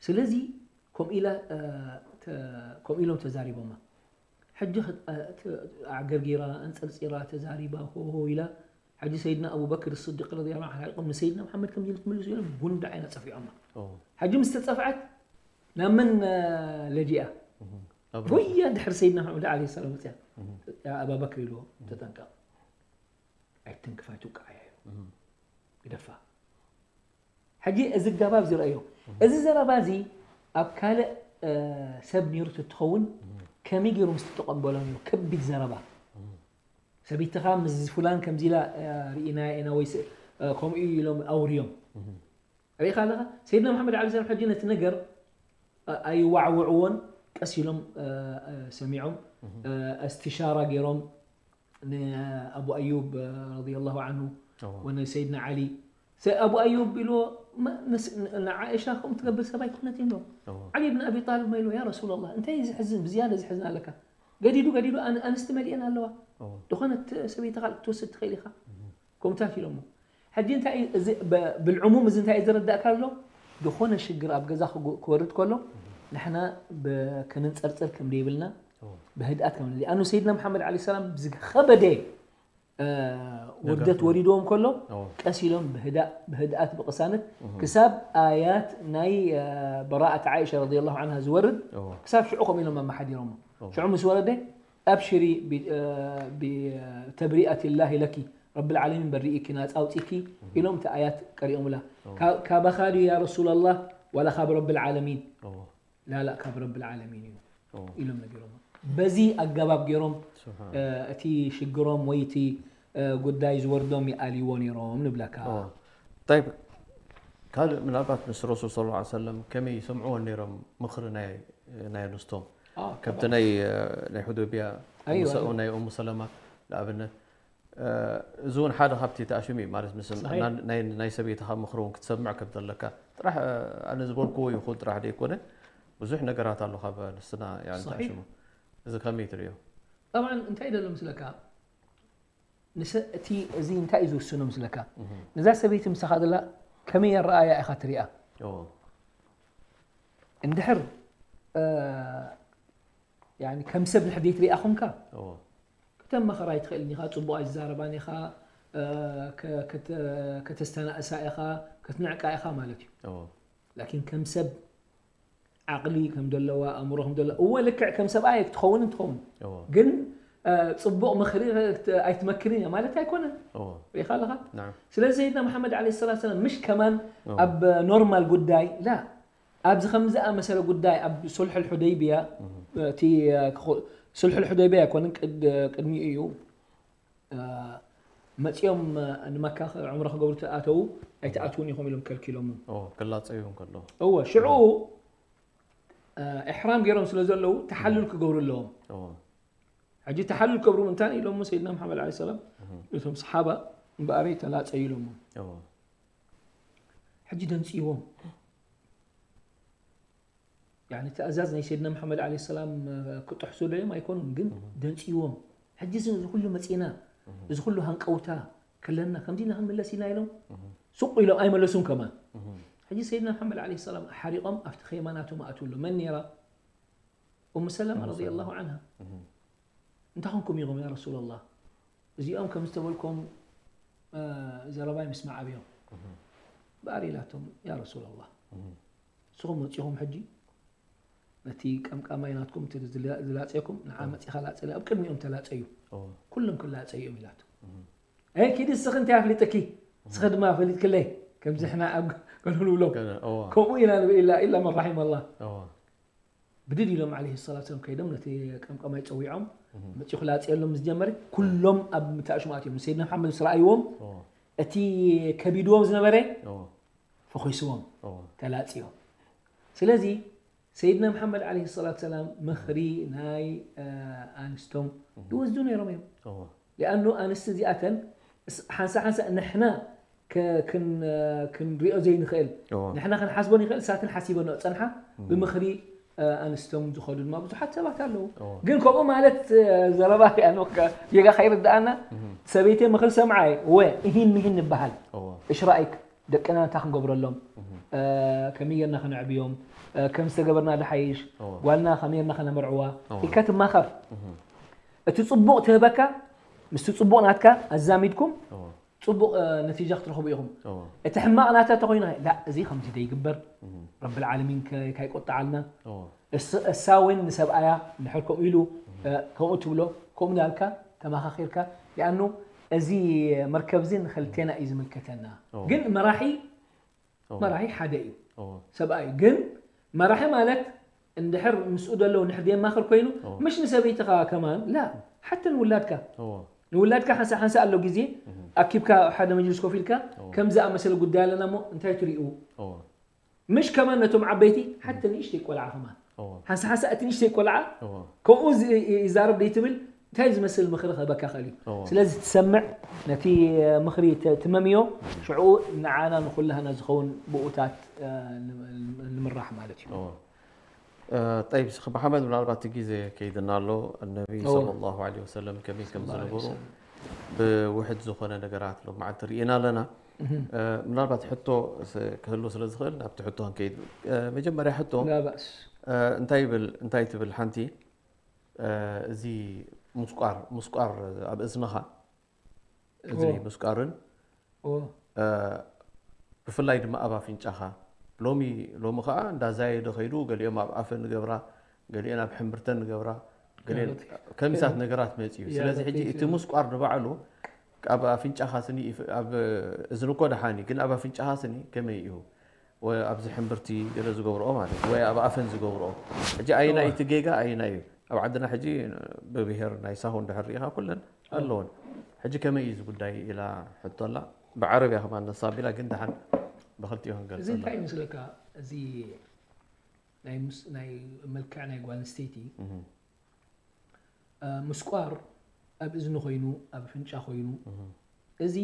ስለዚ ከምኡ ኢሎም ተዛሪቦማ። ሕጂ ኣዕገርጊራ ኣንፀርፂራ ተዛሪባ ሆሆ ኢላ ሕጂ ሰይድና ኣቡበክር ስዲቅ ረዲየላሁ ዐንሁ ሓሊቆም ንሰይድና መሓመድ ከምዚ ኢሉ ትምልሱ ኢሎም ጉንዲ ዓይና ፀፊዖማ። ሕጂ ምስ ተፀፍዐት ናብ መን ለጂኣ? ጉያ ድሕሪ ሰይድና መሓመድ ዓለይሂ ሰላም መፅያ ኣባበክር ኢልዎ ተጠንቀቕ ኣይትንክፋ ኣይትውቅዓያ እዩ ግደፋ። ሕጂ እዚ ኣገባብ እዚ ረኣዮ። እዚ ዘረባ እዚ ኣብ ካልእ ሰብ ነይሩ ተትኸውን ከመይ ገይሩ ምስ ተጠቐምበሎ ነይሩ ከቢድ ዘረባ። ሰበይትኻ ምስ ፍላን ከምዚ ኢላ ርኢናያ ኢና ወይ ከምኡ ኢሎም ኣውርዮም። ርኢኻ ኣለኻ ሰይድና መሓመድ ዓሊ ሰላም ሕጂ ነቲ ነገር ኣይዋዕውዕዎን ቀስ ኢሎም ሰሚዖም እስትሻራ ገይሮም ንኣቡ ኣዩብ ረዲየላሁ ዓንሁ ወንሰይድና ዓሊ ኣቡ ኣዩብ ኢልዎ ንዓእሻ ከምኡ ትገብር ሰብ ኣይኮነት ኢሎም። ዓሊ ብን ኣቢ ጣልብ መ ኢልዎ ያ ረሱላ ላህ እንታይ ዘሕዝን ብዝያዳ ዘሕዝን ኣለካ ገዲዱ ገዲዱ ኣንስቲ መሊአን ኣለዋ ዝኾነት ሰበይትኻ ክትወስድ ትኽእል ኢኻ ከምታት ኢሎሞ። ሕጂ እንታይ ብልዕሙም እዚ እንታይ ዘረዳእካ ኣሎ ዝኾነ ሽግር ኣብ ገዛ ክወርድ ከሎ ንሕና ክንንፀርፅር ከም ዘይብልና ብህድኣት ከም ሊኣኑ ሰይድና መሓመድ ዓለ ሰላም ዝኸበደ ውርደት ወሪድዎም ከሎ ቀስ ኢሎም ብህድኣት ብቕሳነት ክሳብ ኣያት ናይ በራኣት ዓኢሻ ረዲየላሁ ዓንሃ ዝወርድ ክሳብ ሽዑ ከምኡ ኢሎም ኣመሓዲሮሞ። ሽዑ ምስ ወረደ ኣብሽሪ ብተብሪኣት ላሂ ለኪ ረቢ ልዓለሚን በሪእኪ ናፃ ኣውፂኪ ኢሎም እቲ ኣያት ቀሪኦምላ። ካባኻ ድዩ ያ ረሱላ ላህ ዋላ ካብ ረቢ ልዓለሚን? ላላ ካብ ረቢ ልዓለሚን እዩ ኢሎም ነጊሮሞ። በዚ ኣገባብ ገይሮም እቲ ሽግሮም ወይ እቲ ጉዳይ ዝወርዶም ይኣልይዎ ነይሮም ንብለካ። طيب ካልእ ምናልባት ምስ ረሱል صلى الله عليه وسلم ከመይ ይሰምዕዎ ነይሮም ምኽሪ ናይ ኣንስቶም ከምቲ ናይ ናይ ሑደይብያ ምሳኡ ናይ ኡሙ ሰለማ ንኣብነት እዚ እውን ሓደ ካብቲ ተኣሽሙ እዩ ማለት ምስ ናይ ሰበይትኻ ምኽሪ እውን ክትሰምዕ ከም ዘለካ ጥራሕ ኣነ ዝበልክዎ ይኹን ጥራሕ ዘይኮነ ብዙሕ ነገራት ኣሎ ካብ ኣንስትና ተኣሽሙ እዚ ከመይ ትርእዮ طبعا እንታይ ደሎ ምስለካ እቲ እዚ እንታይ እዩ ዝውስኖ ምስለካ ነዛ ሰበይቲ ምሳኻ ዘላ ከመይ ኣረኣያ ኢኻ ትሪኣ እንድሕር ከም ሰብ ንሕደይ ትሪኣ ኹንካ ከተማኸራ ኣይትኽእልን ኢኻ፣ ፅቡቕ ኣይትዛረባን ኢኻ፣ ከተስተናእሳ ኢኻ፣ ክትንዕቃ ኢኻ ማለት እዩ። ላኪን ከም ሰብ ዓቕሊ ከም ዘለዋ ኣእምሮ ከም ዘለዋ እወ ልክዕ ከም ሰብኣይ ክትኸውን እንትኸውን ግን ፅቡቅ ምክሪ ኣይትመክርን እያ ማለት ኣይኮነን ሪኢኻ ኣለኻ ስለዚ ሰይድና መሓመድ ለ ሰላት ሰላም ምሽ ከማን ኣብ ኖርማል ጉዳይ ላ ኣብዚ ከም ዝኣመሰለ ጉዳይ ኣብ ሱልሑ ልሑደይብያ እቲ ሱልሑ ልሑደይብያ ኣይኮነን ቅድሚኡ እዩ መፂኦም ንመካ ዕምረ ክገብሩ ተኣተዉ ኣይተኣትውን ኢኹም ኢሎም ከልኪሎሞ ክላፀዩ ከሎ እወ ሽዑ ኢሕራም ገይሮም ስለ ዘለዉ ተሓሉል ክገብሩ ኣለዎም ሕጂ ተሓሉል ክገብሩ እንታይ ኢሎሞ ሰይድና መሓመድ ለ ሰላም እቶም ሰሓባ እምበኣረይ ተላፀዩ ኢሎሞ ሕጂ ደንፅይዎም ትእዛዝ ናይ ሰይድና መሓመድ ለ ሰላም ክጥሕሱ ዶ እዮም ኣይኮኑን ግን ደንፅይዎም ሕጂ እዚ ኩሉ መፂና እዚ ኩሉ ሃንቀውታ ከለና ከምዚ ኢና ክንምለስ ኢና ኢሎም ሱቅ ኢሎም ኣይመለሱን ከማን ሕጂ ሰይድና መሓመድ ለ ሰላም ሓሪቆም ኣብቲ ኸይማ ናቶም ኣእትውሎ መን ነይራ ኡም ሰለማ ረዲ ላሁ ዓንሃ እንታይ ኮንኩም ኢኹም ያ ረሱላላህ እዚኦም ከም ዝተበልኮም ዘረባይ ምስ መዓብዮም በኣር ኢላቶም ያ ረሱላላህ ንስኹም መፂኹም ሕጂ ነቲ ቀምቃማይ ናትኩም ዝላፀኩም ንዓ መፂኻ ላፀለ ኣብ ቅድሚኦም ተላፀዩ ኩሎም ክላፀዩ እዮም ኢላቶም ኣይ ኪዲ እስኺ እንታይ ኣፍሊጥኪ እስኺ ድማ ፈሊጥክለይ ከምዚ ሕና ኣብ ገሉ ንብሎም ከምኡ ኢና ንብል ኢላ ኢላ መን ራሒም ኣላ ብድድ ኢሎም ለ ሰላት ሰላም ከይዶም ነቲ ቀምቀማይ ፀዊዖም መፂኹ ላፅየሎም ምስ ጀመረ ኩሎም ኣብ ምታእሽሙ ኣትዮም ንሰይድና መሓመድ ምስ ረኣይዎም እቲ ከቢድዎም ዝነበረ ፈኺስዎም ተላፅዮም ስለዚ ሰይድና መሓመድ ለ ሰላት ሰላም ምኽሪ ናይ ኣንስቶም ይወስዱ ነይሮም እዮም ሊኣኑ ኣንስቲ እዚኣተን ሓንሳ ሓንሳ ንሕና ክንሪኦ ዘይንኽእል ንሕና ክንሓስቦ ንኽእል እሳትን ሓሲበንኦ ፀንሓ ብምኽሪ ኣንስቶም ዝኸዱ ድማ ብዙሓት ሰባት ኣለዉ ግን ከምኡ ማለት ዘረባ ሪኣኖካ ጌጋ ከይርድኣና ሰበይተይ ምኽሪ ሰምዓ እወ እሂን ምሂን ንበሃል እሽ ራእይክ ደቅና እንታይ ክንገብረሎም ከመይ ጌርና ከነዕብዮም ከም ዝተገበርና ድሓይሽ ጓልና ከመይ ጌርና ከነመርዕዋ ኢልካ ትማኸር እቲ ፅቡቕ ትህበካ ምስቲ ፅቡቕ ናትካ ኣዛሚድኩም ፅቡቕ ነቲጃ ክትረኽቡ ኢኹም እቲ ሕማቕ ናታ ተኮይኑ ላ እዚ ከምዚ ደይግበር ረብልዓለሚን ካይቆጣዓልና እሳ እውን ንሰብኣያ እንድሕር ከምኡ ኢሉ ከምኡ ትብሎ ከምኡ ናልካ ተመኻኺርካ ሊኣኑ እዚ መርከብ እዚ ንክልቴና እዩ ዝምልከተና ግን መራሒ መራሒ ሓደ እዩ ሰብኣይ ግን መራሒ ማለት እንድሕር ምስኡ ዘለዉ ንሕር የማኽር ኮይኑ ምሽ ንሰበይትኻ ከማን ላ ሓቲ ንውላድካ ንውላድካ ሓንሳ ሓንሳ ኣሎ ግዜ ኣኪብካ ሓደ መጅልስ ኮፍ ኢልካ ከም ዝኣመሰለ ጉዳይ ኣለና እሞ እንታይ ትሪኡ ምሽ ከማን ነቶም ዓበይቲ ሓቲ ንእሽተይ ቆልዓ ከማን ሓንሳ ሓንሳ እቲ ንእሽተይ ቆልዓ ከምኡ ይዛረብ ደይትብል እንታይ ዝመስል ምኽሪ ክህበካ ክእል እዩ ስለዚ ትሰምዕ ነቲ ምኽሪ ትመምዮ ሽዑ ንዓና ንኩላህና ዝኸውን ብኡታት ንምራሕ ማለት እዩ ጠይብ ስኺ መሓመድ ምናልባት እቲ ግዜ ከይድና ኣሎ ነቢ صلى الله عليه وسلم ከመይ ከም ዝነበሩ ብውሕድ ዝኾነ ነገራት ሎማዓንቲ ርኢና ኣለና ምናልባት ሕቶ ክህሉ ስለ ዝኽእል ናብቲ ሕቶ ክንከይድ መጀመርያ ሕቶ እንታይ ይብል እንታይ ትብል ሓንቲ እዚ ሙስቋር ሙስቋር ኣብ እዝንኻ እዝኒ ምስቃርን ብፍላይ ድማ ኣብ ኣፍንጫኻ ሎሚ ሎሚ ከዓ እንዳዛየደ ከይዱ ገሊኦም ኣብ ኣፈን ንገብራ ገሊኦን ኣብ ሕምብርተን ንገብራ ገሊኦን ከሚሳት ነገራት መፅዩ ስለዚ ሕጂ እቲ ምስቋር ንባዕሉ ኣብ ኣፍንጫኻ ስኒ ኣብ እዝኒ እኮ ደሓን እዩ ግን ኣብ ኣፍንጫኻ ስኒ ከመይ እዩ ወይ ኣብዚ ሕምብርቲ ገለ ዝገብርኦ ማለት ወይ ኣብ ኣፈን ዝገብርኦ ሕጂ ኣይና እቲ ጌጋ ኣይና እዩ ኣብ ዓድና ሕጂ ብብሄር ናይ ሳሆ እንድሕር ርኢኻ ኩለን ኣለውን። ሕጂ ከመይ እዩ እዚ ጉዳይ ኢላ ሕቶ ኣላ። ብዓረብያ ከማን ነሳ ኣቢላ ግን ደሓን ብኽልቲኡ እዚ ክንገልጸላ። እንታይ ይመስለካ? እዚ ናይ ምስ ናይ መልክዕ ናይ ጓል ኣንስተይቲ እህ። እ፣ ምስቋር ኣብ እዝኒ ኮይኑ፣ ኣብ ኣፍንጫ ኮይኑ፣ እህ። እዚ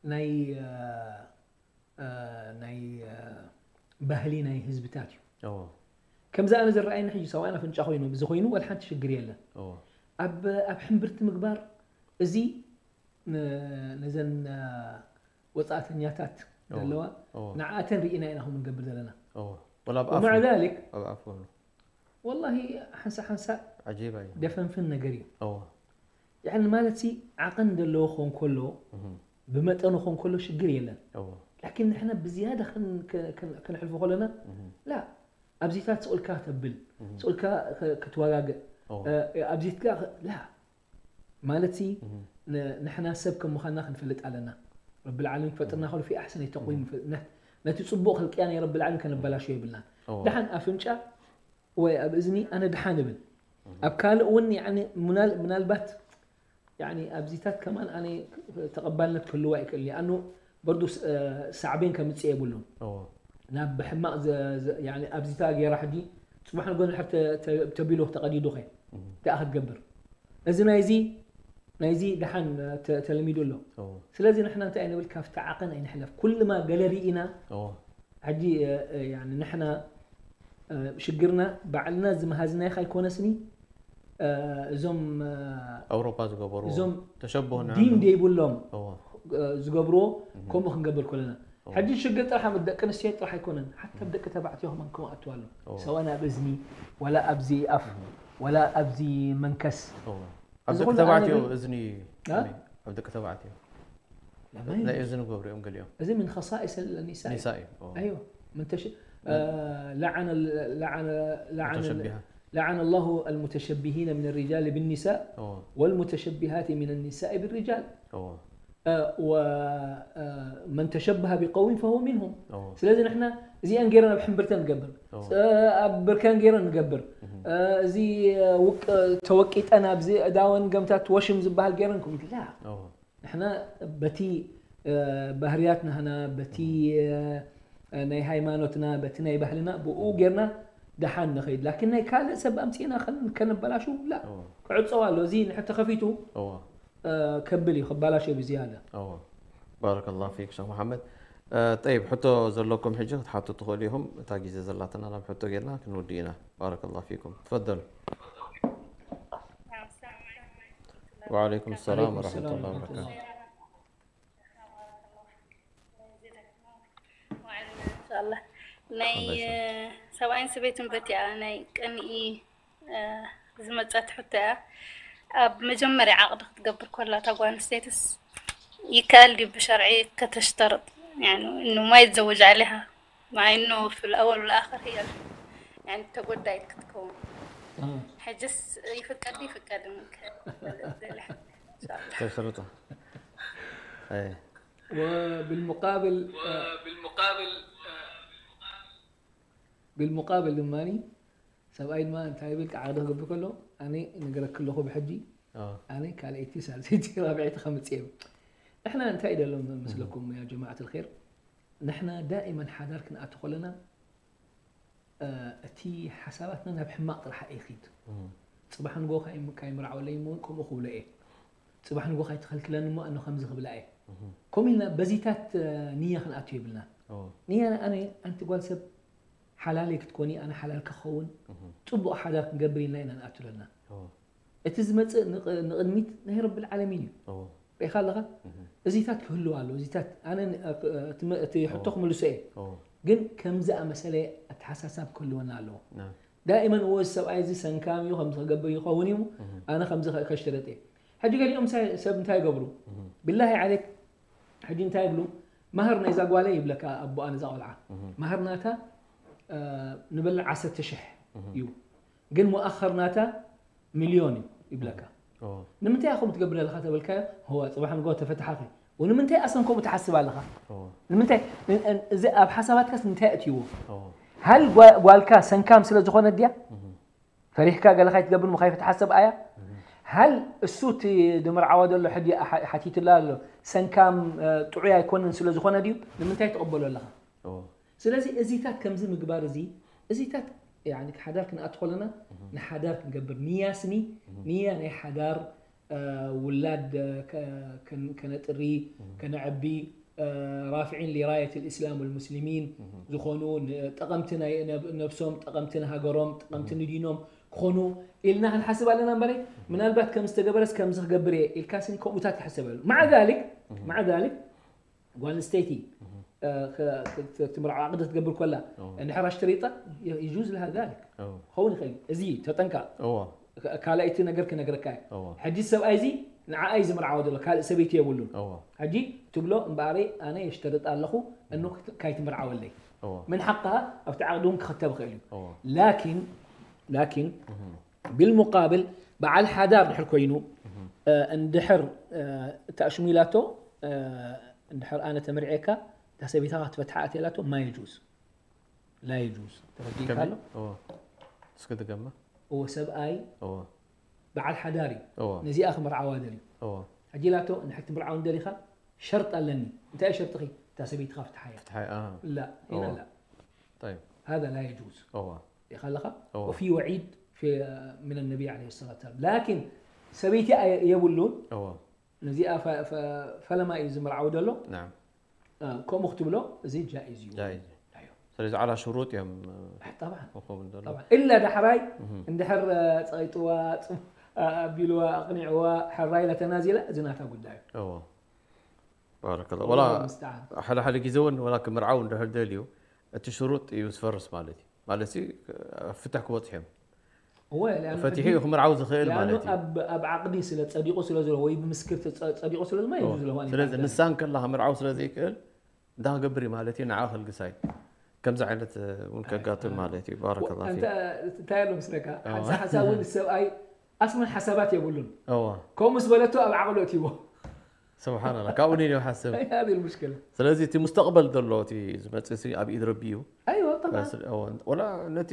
ናይ እ፣ እ፣ ናይ እ፣ ባህሊ ናይ ህዝብታት እዩ። እዎ። ከምዚ ኣነ ዝረኣየኒ ሕጂ ሰብኣይን ኣፍንጫ ኮይኑ ብዚ ኮይኑ ወላ ሓንቲ ሽግር የለን። እዎ። ኣብ ኣብ ሕምብርቲ ምግባር እዚ ን- ነዘን እ፣ ወጻእተኛታት እዎ። ዘለዋ እዎ። ንዓኣተን ርኢና ኢና ኹም ንገብር ዘለና። እዎ። ወላ ኣብ ኣፍ ወመዕ ዛሊክ ኣብ ኣፍ ወሉ። ወላሂ ሓንሳ ሓንሳ ዓጂባ እዩ። ደፈንፍን ነገር እዩ። እዎ። ያዕኒ ማለት ሲ ዓቐን ዘለዎ ኾን ከሎ እህ። ብመጠኑ ኾን ከሎ ሽግር የለን። እዎ። ላኪን ንሕና ብዝያዳ ክን- ክን- ክን- ክንሕልፎ ከለና እህ። ላ ኣብዚታት ስኡልካ ተብል እህ። ስኡልካ ከ- ክትወጋግእ እዎ። እ፣ ኣብዚትካ ከ- ላ ማለት ሲ እህ። ን- ንሕና ሰብ ከም ምዃንና ክንፈልጥ ኣለና። ረቢ ልዓለሚን ክፈጥርና ከሎ ፊ ኣሕሰን ተቕዊም እህ። ፍ- ነ- ነቲ ጽቡቕ ክልቅያ ናይ ረቢ ልዓለሚን ከነበላሾ የብልና። እዎ። ደሓን ኣፍንጫ ወይ ኣብ እዝኒ ኣነ ደሓን እብል። እህ። ኣብ ካልእ እውን ያዕኒ ምናል- ምናልባት ያዕኒ ኣብዚታት ከማን ኣነ ተቐባልነት ክህልዋ ይክእል። ኣኑ በርዱ ስ- እ፣ ሳዕቤን ከምጽእ የብሉን። እዎ። ናብ ሕማቕ ዘ- ዘ- ያዕኒ ኣብዚታ ገይራ ሕጂ ጽባሕ ንጎ ድሕር ተ- ተ- ተቢሉ ተቐዲዱ ኸ እህ። እንታይ ክትገብር? እዚ ናይዚ ናይዚ ደሓን ተ- ተለሚዱ ኣሎ። እዎ። ስለዚ ንሕና እንታይ ንብል ካብቲ ዓቐን ኣይንሕለፍ። ኩልማ ገለ ርኢና እዎ። ሕጂ እ፣ እ፣ ያኒ ንሕና እ፣ ሽግርና ባዕልና ዝመሃዝናዮ ካይኮነስኒ እ፣ እዞም እ፣ ኣውሮፓ ዝገበሩ እዞም ተሸብሁና ዲን ደይብሎም እዎ። እ፣ ዝገብርዎ እህ። ከምኡ ክንገብር ከለና እዎ። ሕጂ ሽግር ጥራሕ ኣብ ደቂ ኣንስትዮ ጥራሕ ኣይኮነን ሓታ ኣብ ደቂ ተባዕትዮ ከማን ከምኡ ኣትዋ ኣሎ እዎ። ሰብኣን ኣብ እዝኒ ዋላ ኣብዚ ኣፍ እህ። ዋላ ኣብዚ መንከስ እዎ። ኣብ እዚ ደቂ ኩሉ ተባዕትዮ ኣነ እዝኒ እ? ኣብ ደቂ ተባዕትዮ ለማይ ናይ እዝኒ ገብርኦም ገሊኦም እዚ ምን خصائص النساء ኒሳ እዩ እዎ። أيوة من تش... آه، لعن ال- لعن لعن ال- ሙተሸቢሃ لعن الله المتشبهين من الرجال بالنساء እዎ። والمتشبهات من النساء بالرجال እዎ። آه، و آه، من تشبه بقوم فهو منهم እዎ። ስለዚ ንሕና እዚኣን ገይረን ኣብ ሕምብርተን ንገብር እዎ። እ፣ ኣብ ብርከን ገይረን ንገብር እህ። እ፣ እዚ እ፣ ውቅ- ተወቂጠን ኣብዚ እዳወን ገምታት ወሽም ዝበሃል ገይረን ክም ላ እዎ። ንሕና በቲ እ፣ ባህርያት ናህና በቲ እ፣ እ፣ ናይ ሃይማኖትና በቲ ናይ ባህልና ብኡ ጌርና ደሓን ንኸይድ ላኪን ናይ ካልእ ሰብ ኣምፅእና ከን- ከነበላሹ ላ እዎ። ክዕፀዋ ኣሎ እዚ ንሕር ተኸፊቱ እዎ። እ፣ ከብል እዩ ክባላሾ ብዝያዳ እዎ። ባረከላሁ ፊክ ሸክ መሓመድ። እ፣ ጠይብ ሕቶ ዘለኩም ሕጂ ክትሓቱ ትኽእሉ ኢኹም። እታ ግዜ ዘላትና ናብ ሕቶ ጌርና ክንውድእ ኢና። ባረከላሁ ፊኩም። ትፈደሉ። ወዓለይኩም ሰላም ወረሕመቱላሂ ወበረካቱ። ኢንሻላህ ናይ ሰብኣይን ሰበይትን በቲኣ ናይ ቅንኢ ዝመፀት ሕቶ እያ። ኣብ መጀመርያ ዓቕዲ ክትገብር ኮላ እታ ጓል ኣንስተይትስ ይከኣል ድዩ ብሸርዒ ከተሽተርጥ? يعني إنه ما يتزوج عليها مع إنه في الأول والآخر هي يعني ተጎዳኢት ክትከውን። ሕጅስ ይፍቀድ ይፍቀድ ተሽርጦ وبالمقابل بالمقابل ድማ ሰብኣይ ድማ እንታይ ይብል ዓቕዲ ክገብር ከሎ ኣነ ነገረክ ኣለኹ ብሕጂ ኣነ ካልኣይቲ ሳልሰይቲ ራብዐይቲ ከምፅእ እየ ንሕና እንታይ ደሎ መስለኩም ያ ጀማዓት ልር ንሕና ዳእመን ሓዳር ክንኣቱ ከለና እቲ ሓሳባትና ናብ ሕማቕ ጥራሕ ይኺድ ፅባሕ ንጎ ካይምርዓወለይ እውን ከምኡ ክብሎ እየ ፅባሕ ንጎ ካይትኸልክለኒ እሞ ኣነ ከምዚ ክብላ እየ ከምኡ ኢልና በዚታት ንያ ክንኣቱ የብልና ንያ ኣነ ኣንቲ ጓል ሰብ ሓላለይ ክትኮኒ ኣነ ሓላል ክኸውን ፅቡቕ ሓዳር ክንገብር ኢልና ኢና ንኣቱ ዘለና እቲ ዝመፅእ ንቕድሚት ናይ ረብል ዓለሚን እዩ ሪኢኻ ኣለኻ እዚታት ክህልው ኣለዎ እዚታት ኣነ እቲ ሕቶ ክምልሶ እየ ግን ከምዚ ኣመሰለ ኣተሓሳሳብ ክህልወና ኣለዎ ዳእመን እዎ ሰብኣይ እዚ ሰንካም እዩ ከምዚ ክገብር ይኸውን እዩ ኣነ ከምዚ ከሽረጥ እየ ሕጂ ገሊኦም ሰብ እንታይ ይገብሩ ብላሂ ዓሌክ ሕጂ እንታይ ይብሉ ማህር ናይዛ ጓለ ይብለካ ኣቦኣ ነዛ ቆልዓ ማህር ናታ ንብል ዓሰርተ ሽሕ እዩ ግን ሙኣኸር ናታ ሚልዮን እዩ ይብለካ ንምንታይ ኢኹም ትገብር ዘለካ ተበልካዮ ህዋ ፅባሕ ንጎ ተፈትሓኺ ወንምንታይ ኣሰን ከምኡ ትሓስብ ኣለኻ ንምንታይ እዚ ኣብ ሓሳባትካስ እንታይ እትይዎ ሃል ጓልካ ሰንካም ስለ ዝኾነ ድያ ፈሪሕካ ገለ ካይትገብር ምኻይፍ ትሓሰብ ኣያ። ሃል እሱ እቲ ድምርዓዋ ዘሎ ሕጂ ሓ- ሓቲቱላ ኣሎ፣ ሰንካም እ፣ ጥዑይ ኣይኮንን ስለ ዝኾነ ድዩ? ንምንታይ ትቕበሎ ኣለኻ? እዎ ስለዚ እዚታት ከምዚ ምግባር እዚ እዚታት ያኒ ሓዳር ክንኣት ከለና ንሓዳር ክንገብር ንያስኒ ንያ ናይ ሓዳር እ፣ ውላድ እ፣ ከ- ከን- ከነጥሪ ከነዕቢ እ፣ ራፍዒን ሊራየት ልእስላም ወልሙስሊሚን ዝኾኑ ን- ጠቐምቲ ናይ ነብ- ነብሶም ጠቐምቲ ንሃገሮም ጠቐምቲ ንዲኖም ክኾኑ ኢልና ክንሓስብ ኣለና እምበረ ምናልባት ከም ዝተገበረስ ከምዚ ክገብር እየ ኢልካ ስኒ ከምኡታት ይሕሰበሉ ማዓ ዛሊክ ማዓ ዛሊክ ጓል ኣንስተይቲ እ፣ ከ- ከ- ትምርዓው ዓቕዲ ክትገብር ከላ እዎ። እንድሕር ኣሽተሪጣ ይጁዝ ለሃ ዛሊክ እዎ ክኸውን ይኽእል እዩ። እዚ ተጠንቀቕ። እዎ ካ- ካልኣይቲ ነገር ክነግረካ እየ። እዎ ሕጂ ሰብኣይ እዚ ንዓኣ እዩ ዝምርዓወ ዘሎ፣ ካልእ ሰበይቲ የብሉን። እዎ ሕጂ ትብሎ እምበኣረይ ኣነ የሽተርጥ ኣለኹ እኑ ካይትምርዓወለይ እዎ ምን ሓቅኻ ኣብቲ ዓቕዲ እውን ክኽተብ ይኽእል እዩ። እዎ ላኪን ላኪን ብልሙቃብል በዓል ሓዳር ድሕር ኮይኑ እ፣ እንድሕር እ፣ እታ ሽሙ ኢላቶ እ፣ እንድሕር ኣነ ተምርዔካ እታ ሰበይታኻ ክትፈትሓ ኣትየ ኢላቶ ማ የጁዝ ላ የጁዝ ተረዲእካ ኣሎ። እዎ እስኪ ድገማ እዎ ሰብኣይ እዎ በዓል ሓዳር እዩ እዎ ነዚኣ ክምርዓዋ ደልዩ እዎ ሕጂ ኢላቶ እንድሕር ትምርዓው እንደሊኻ ሸርጥ ኣለኒ እንታይ እዩ ሸርጥኺ እታ ሰበይትኻ ፍትሓያ ፍትሓይ ኣሃ ላ ኢና እዎ ላ طيب هذا لا يجوز እዎ ኢኻ ኣለኻ እዎ። وفي وعيد في من النبي عليه الصلاة والسلام لكن ሰበይቲ ኣየ- የብሉን እዎ ነዚኣ ፈ- ፈ- ፈለማ እዩ ዝምርዓው ዘሎ نعم እ፣ ከምኡ ክትብሎ እዚ ጃኢዝ እዩ جائز ኣዮ። ስለዚ على شروط እዮም طبعا ክኸውን ዘሎ طبعا إلا ዳሕራይ እንድሕር እ፣ ፀይጥዋ ፅ- እ፣ ኣቢልዋ ኣቕኒዕዋ ሕራይ ኢላ ተናዚላ እዚ ናታ ጉዳይ እዩ እዎ بارك الله والله ولا المستعان ሓደ ሓደ ግዜ እውን ولا ክምርዓው እንድሕር ደልዩ እቲ ሽሩጥ እዩ ዝፈርስ ማለት እዩ ማለት ሲ ፍትሕ ክበፅሑ እዮም እወ لأنه ፈቲሑ ሕጂ- እዩ ክምርዓው ዝኽእል لأنه ማለት እዩ ኣብ ኣብ ዓቕዲ ስለ ፀዲቑ ስለ ዘሎ ወይ ብምስክር ተ- ፀ- ፀዲቑ ስለ ዝማ እዩ ዝለሆን ስለዚ ንሳ እንከላ ክምርዓው ስለ ዘይክእል እንታይ ክገብር እዩ ማለት እዩ ንዓ ከልግሳይ ከምዚ ዓይነት እውን ከጋጥም ማለት እዩ بارك الله ኣንተ فيك እንታይ ኣሎ ምስለካ እወ። ሓንሳ ሓሳብ እውን ሰብኣይ ኣስመን ሓሳባት የብሉን እዎ ከምኡ ምስ በለቶ ኣብ ዓቕሎ እትዎ سبحان الله ካብኡ ነይ ሓስብ هذه المشكلة ስለዚ እቲ مستقبل ዘሎ እቲ ዝመፅእ ሲ ኣብ ኢድ ረቢ እዩ أيوة طبعا ወላ ነቲ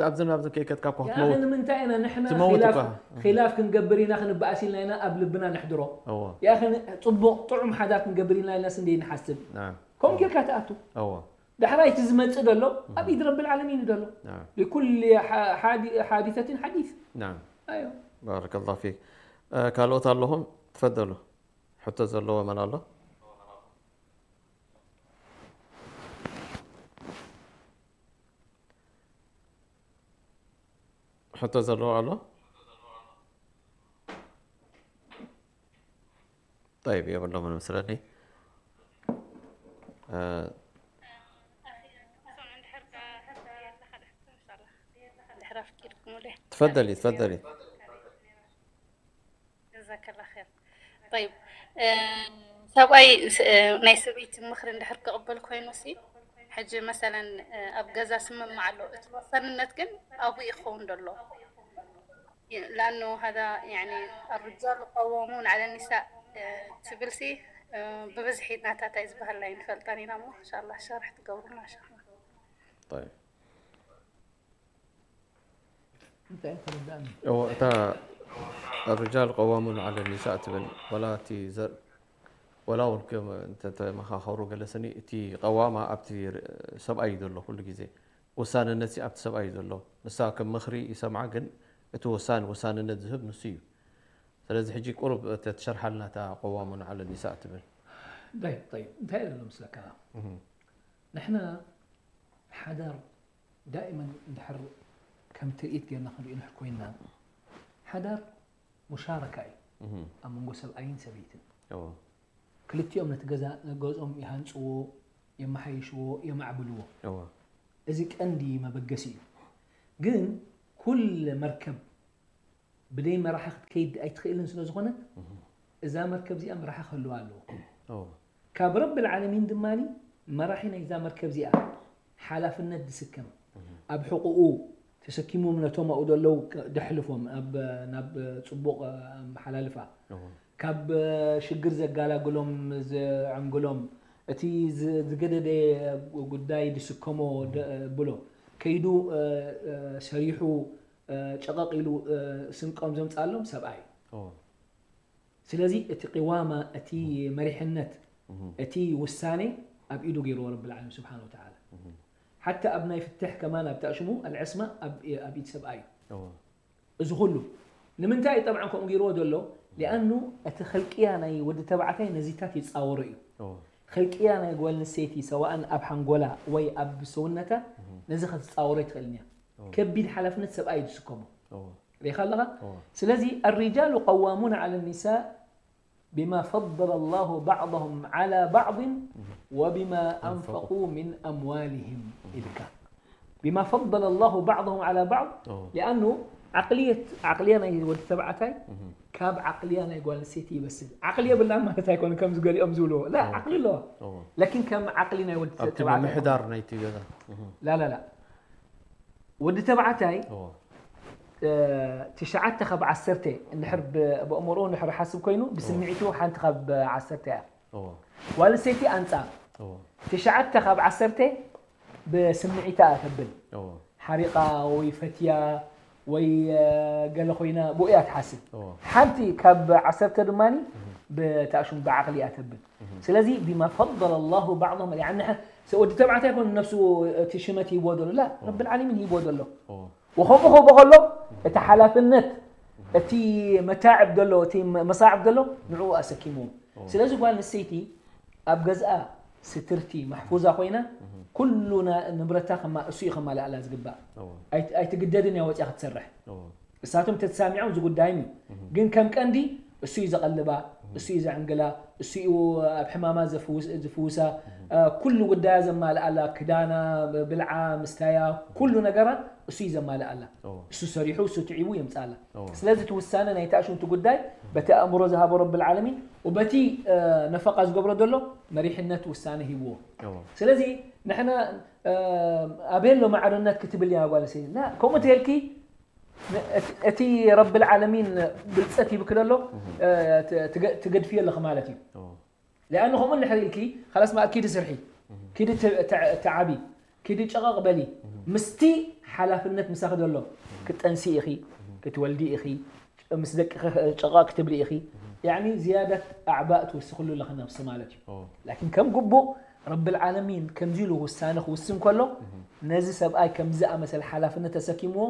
ኣብዚ ናብዚ ከይከትካ እኳ يا أخي ክትመውት ንምንታይ ኢና ንሕና ትመውት خلاف እኳ። خلاف ክንገብር ኢና ክንበኣስ ኢልና ኢና ኣብ ልብና ነሕድሮ እዎ يا أخي ፅቡቕ ጥዑም ሓዳር ክንገብር ኢልና ኢልና ስንደ ንሓስብ نعم ከምኡ ጌርካ ትኣቱ እዎ ዳሕራይ እቲ ዝመፅእ ዘሎ ኣብ ኢድ ረቢ ዓለሚን እዩ ዘሎ نعم لكل ح- حادثة حديث نعم أيوة بارك الله فيك ካልኦት ኣለኹም تفضلوا ሕቶ ዘለዎ መን ኣሎ ሕቶ ዘለዎ ኣሎ طيب የብሎምን መስለኒ ድሕር ኣፍቂድኩምለ تفضلي تفضلي ጀዛከላ ር طيب ሰብኣይ ናይ ሰበይቲ ምክሪ እንድሕር ክቕበል ኮይኑ ሲ ሕጂ መሰለን ኣብ ገዛ ስምምዕ ኣሎ እቲ ወሳንነት ግን ኣብኡ ይኸውን ዘሎ لأنه هذا يعني الرجال قوامون على النساء ትብል ሲ ብብዝሒ ናታታይ ዝበሃል ኣይንፈልጠን ኢና እሞ إن شاء الله ሸርሕ ትገብሩና شيخنا طيب እንታይ ተረዳእኒ እዎ እታ الرجال قوامون على النساء ትብል ወላ እቲ ዘር ወላ እውን ከም እንተተመኻኸሩ ገለ ስኒ እቲ ቀዋማ ኣብቲ ሰብኣይ እዩ ዘሎ ኩሉ ግዜ ውሳንነት ሲ ኣብቲ ሰብኣይ እዩ ዘሎ ንሳ ከም ምኽሪ ይሰምዓ ግን እቲ ውሳን ውሳንነት ዝህብ ንሱ እዩ ስለዚ ሕጂ ቁሩብ ተትሸርሓልና እታ قوامون على النساء ትብል طيب طيب እንታይ ዘሎ ምስለካ ንሕና ሓዳር دائما እንድሕር ከም ትርኢት ጌርና ክንሪኦ ንሕር ኮይና ሓዳር ሙሻረካ እዩ ኣብ መንጎ ሰብኣይን ሰበይትን እዎ ክልቲኦም ነቲ ገዛ ገዝኦም ይሃንፅዎ የመሓይሽዎ የማዕብልዎ እዎ እዚ ቀንዲ መበገሲ እዩ ግን ኩለ መርከብ ብደይ መራሒ ክትከይድ ኣይትኽእልን ስለ ዝኾነት እዛ መርከብ እዚኣ መራሒ ክህልዋ ኣለዎ እዎ ካብ ረብ ልዓለሚን ድማ መራሒ ናይዛ መርከብ እዚኣ ሓላፍነት ዝስከም ኣብ ሕቁኡ ተሰኪሞም ነቶም ኣብኡ ዘለዉ ደሕልፎም ናብ ናብ ፅቡቕ ኣመሓላልፋ እዎ ካብ ሽግር ዘጋላግሎም ዘዕንግሎም እቲ ዝ- ዝገደደ ጉዳይ ዝስከሞ ደ- ብሎ ከይዱ እ፣ እ፣ ሰሪሑ እ፣ ጨቐቕ ኢሉ፣ እ፣ ስንቆም ዘምጻሎም ሰብኣይ እዩ። እዎ። ስለዚ እቲ ቅዋማ፣ እቲ መሪሕነት፣ እቲ ውሳኔ ኣብ ኢዱ ገይርዎ ረብል ዓለሚን ስብሓን ወተዓላ። ሓታ ኣብ ናይ ፍትሕ ከማን ኣብ ተእሽሙ ኣልዕስማ ኣብ፣ ኣብ ኢድ ሰብኣይ እዩ። እዎ። እዚ ኩሉ ንምንታይ እዩ ጠብዓን ከምኡ ገይርዎ ዘሎ? ሊኣኑ እቲ ኸልቅያ ናይ ወዲ ተባዕታይ ነዚታት ይጻወሮ እዩ። እዎ። ኸልቅያ ናይ ጓል ኣንስተይቲ ሰዋእን ኣብ ሓንጎላ ወይ ኣብ ሰውነታ ነዚ ኸትጻወሮ ኣይትኽእልን እያ። እዎ። ከቢድ ሓላፍነት ሰብኣይ እዩ ዝስከሞ። እዎ። ርኢኻ ኣለኻ? እዎ። ስለዚ الرجال قوامون على النساء بما فضل الله بعضهم على بعض وبما أنفقوا من أموالهم ኢልካ። بما فضل الله بعضهم على بعض እዎ። لأنه ዓቕልየት፣ ዓቕልያ ናይ ወዲ ተባዕታይ ካብ ዓቕልያ ናይ ጓል ኣንስተይቲ ይበስል። ዓቕሊ የብላን ማለት ኣይኮነን ከምዚ ገሊኦም ዝብልዎ። ላ፣ እዎ። ዓቕሊ ኣለዋ። እዎ። ላኪን ከም ዓቕሊ ናይ ወዲ ኣብቲ ተባዕታይ ምምሕዳር ናይቲ ገዛ። እህ። ላ፣ ላ፣ ላ። ወዲ ተባዕታይ እዎ። እ፣ ትሽዓተ ካብ ዓሰርተ እንድሕር ብ-፣ ብኣእምሮኡ እንድሕር ሓስብ ኮይኑ፣ ብስምዒቱ ሓንቲ ካብ ዓሰርተ እያ። እዎ። ጓል ኣንስተይቲ ኣንጻር እዎ። ትሽዓተ ካብ ዓሰርተ ብስምዒታ እያ ተብል። እዎ። ሓሪቓ ወይ ፈትያ ወይ፣ እ፣ ገለ ኮይና ብኡ እያ ትሓስብ። እዎ። ሓንቲ ካብ ዓሰርተ ድማኒ ብታእሹም ብዓቕሊ እያ ተብል። ስለዚ ቢማ ፈضለ ላሁ ባዕضሁም፣ ያኒ፣ ወዲ ተባዕታይ ኮን ነፍሱ እቲ ሽመት ሂብዎ ዘሎ፣ ላ፣ ረብል ዓለሚን ሂብዎ ዘሎ። እዎ። ወኸምኡ ክብሎ ከሎ እቲ ሓላፍነት፣ እቲ መታዕብ ዘሎ፣ እቲ መሳዕብ ዘሎ ንዕኡ ኣሰኪምዎ። እዎ። ስለዚ ጓል ኣንስተይቲ ኣብ ገዝኣ ስትርቲ ማሕፉዛ ኮይና፣ ኩሉ ና-፣ ንብረታ ከማ-፣ እሱ እዩ ከማልኣላ ዝግባእ። እዎ። ኣይት-፣ ኣይትግደድን እያ ወፂኣ ክትሰርሕ። እዎ። እሳቶም ተተሳሚዖም እዚ ጉዳይም እዩ። ግን ከም ቀንዲ እሱ እዩ ዘቐልባ፣ እሱ እዩ ዘዕንግላ፣ እሱ እዩ ኣብ ሕማማ ዘፍውስ-፣ ዝፍውሳ፣ እ፣ ኩሉ ጉዳያ ዘማልኣላ፣ ክዳና፣ ብልዓ፣ ምስታያ፣ ኩሉ ነገራ እሱ እዩ ዘማልኣላ። እዎ። እሱ ሰሪሑ፣ እሱ ትዒቡ የምፅኣላ። እዎ። ስለዚ እቲ ውሳነ ናይ ታእሹንቲ ጉዳይ በቲ ኣእምሮ ዝሃቦ ረብል ዓለሚን ወበቲ፣ እ፣ ነፈቃ ዝገብሮ ዘሎ መሪሕነት ውሳነ ሂብዎ። እዎ። ስለዚ ንሕና፣ እ፣ ኣበይ ኣሎ ማዕርነት ክትብል እያ ጓል ኣንስተይቲ? ላ፣ ከምኡ ተልኪ ን-፣ እቲ፣ እቲ ረብል ዓለሚን ብልጸት ሂብኪ ዘሎ፣ እ፣ ት-፣ ትገ-፣ ትገድፍዮ ኣለኺ ማለት እዩ። እዎ። ሊኣኑ ከምኡ እንድሕር ኢልኪ፣ ኻላስ ማእት ኪዲ ስርሒ፣ ኪዲ ተ-፣ ተ-፣ ተዓቢ፣ ኪዲ ጨቐቕ በሊ፣ ምስቲ ሓላፍነት ምሳኺ ዘሎ፣ ክትጠንሲ ኢኺ፣ ክትወልዲ ኢኺ፣ ምስ ደቅኺ ጨቐቕ ክትብሊ ኢኺ። ያዕኒ ዝያዳት ኣዕባእ ትውስኽሉ ኣለኺ ነብሲ ማለት እዩ። እዎ። ላኪን ከም ግቡእ ረብል ዓለሚን ከምዚ ኢሉ ውሳነ ክውስን ከሎ፣ ነዚ ሰብኣይ ከምዚ ዝኣመሰለ ሓላፍነት ተሰኪምዎ፣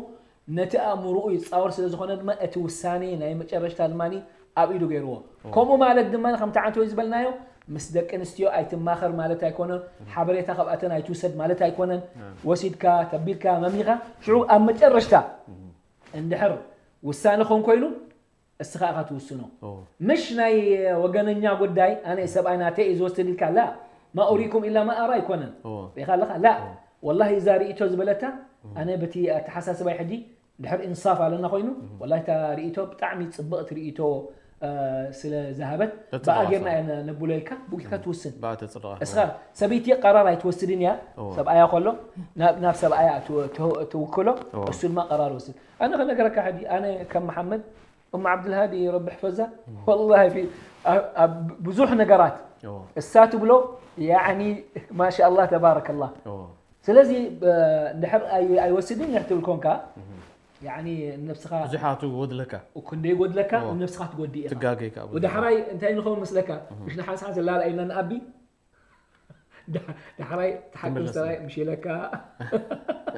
ነቲ ኣእምሮኡ ይጻወር ስለ ዝኾነ ድማ፣ እቲ ውሳኔ ናይ መጨረሽታ ድማ ኣብ ኢዱ ገይርዎ። እዎ። ከምኡ ማለት ድማ፣ ከምቲ ዓንተወይ ዝበልናዮ፣ ምስ ደቂ ኣንስትዮ ኣይትማኸር ማለት ኣይኮነን፣ ሓበሬታ ካብኣተን ኣይትውሰድ ማለት ኣይኮነን። እዎ። ወሲድካ፣ ተቢልካ፣ መሚኻ፣ ሽዑ ኣብ መጨረሽታ እንድሕር ውሳነ ኾን ኮይኑ፣ እስኻ ኢኻ ትውስኖ። እዎ። ምሽ ናይ ወገነኛ ጉዳይ፣ ኣነ ሰብኣይ ናተይ እዩ ዝወስድ ኢልካ፣ ላ፣ ማ ኡሪኩም ኢላ ማ ኣራ ኣይኮነን። እዎ። ሪኢኻ ኣለኻ? ላ፣ እዎ። ወላሂ እዛ ርእይቶ ዝበለታ፣ እዎ። ኣነ በቲ ኣተሓሳስባይ ሕጂ ድሕር ኢንሳፍ ኣለና ኮይኑ፣ እዎ። ወላሂ እታ ርእይቶ ብጣዕሚ ጽብቕቲ ርእይቶ፣ እ፣ ስለ ዝሃበት፣ ተጽብቕ ብኣ ጌርና ኣስራ። እያ ነ-፣ ነብሎ ኢልካ፣ ብኡ ጌርካ እዎ። ትውስን። ብኣ ተጽብቕ እስኻ ኣስራ። ሰበይቲ ቀራር ኣይትወስድን እያ፣ እዎ። ሰብኣያ ከሎ፣ ናብ፣ ናብ ሰብኣያ ትው-፣ ትው-፣ ትውክሎ፣ እዎ። እሱ ድማ ቀራር ይወስድ። ኣነ ከነገረካ ሕጂ፣ ኣነ ከም መሓመድ፣ እም ዓብድልሃዲ ረቢ ሕፈዛ፣ ወላሂ ፊ-፣ ኣብ፣ ኣብ ብዙሕ ነገራት እዎ። እሳ ትብሎ፣ ያዕኒ፣ ማሻኣላህ ተባረከላህ። እዎ። ስለዚ፣ እ፣ እንድሕር ኣይ-፣ ኣይወስድን እንድሕር ትብል ኮንካ፣ ያዕኒ፣ ነብስኻ ብዙሕ ኣቱ ይጎድለካ። እኮ እንደ ይጎድለካ፣ እዎ። ነብስኻ ትጎድእ ኢኻ። ትጋገይ ከኣ ብዙሕ። ወዳሕራይ እንታይ ንኸውን መስለካ? ምሽ ንሓንሳብ ዘላላ ኢልና ንኣቢ፣ ዳ-፣ ዳሕራይ ተሓግዝ ትምለስ። ተራይ ምሽ ኢለካ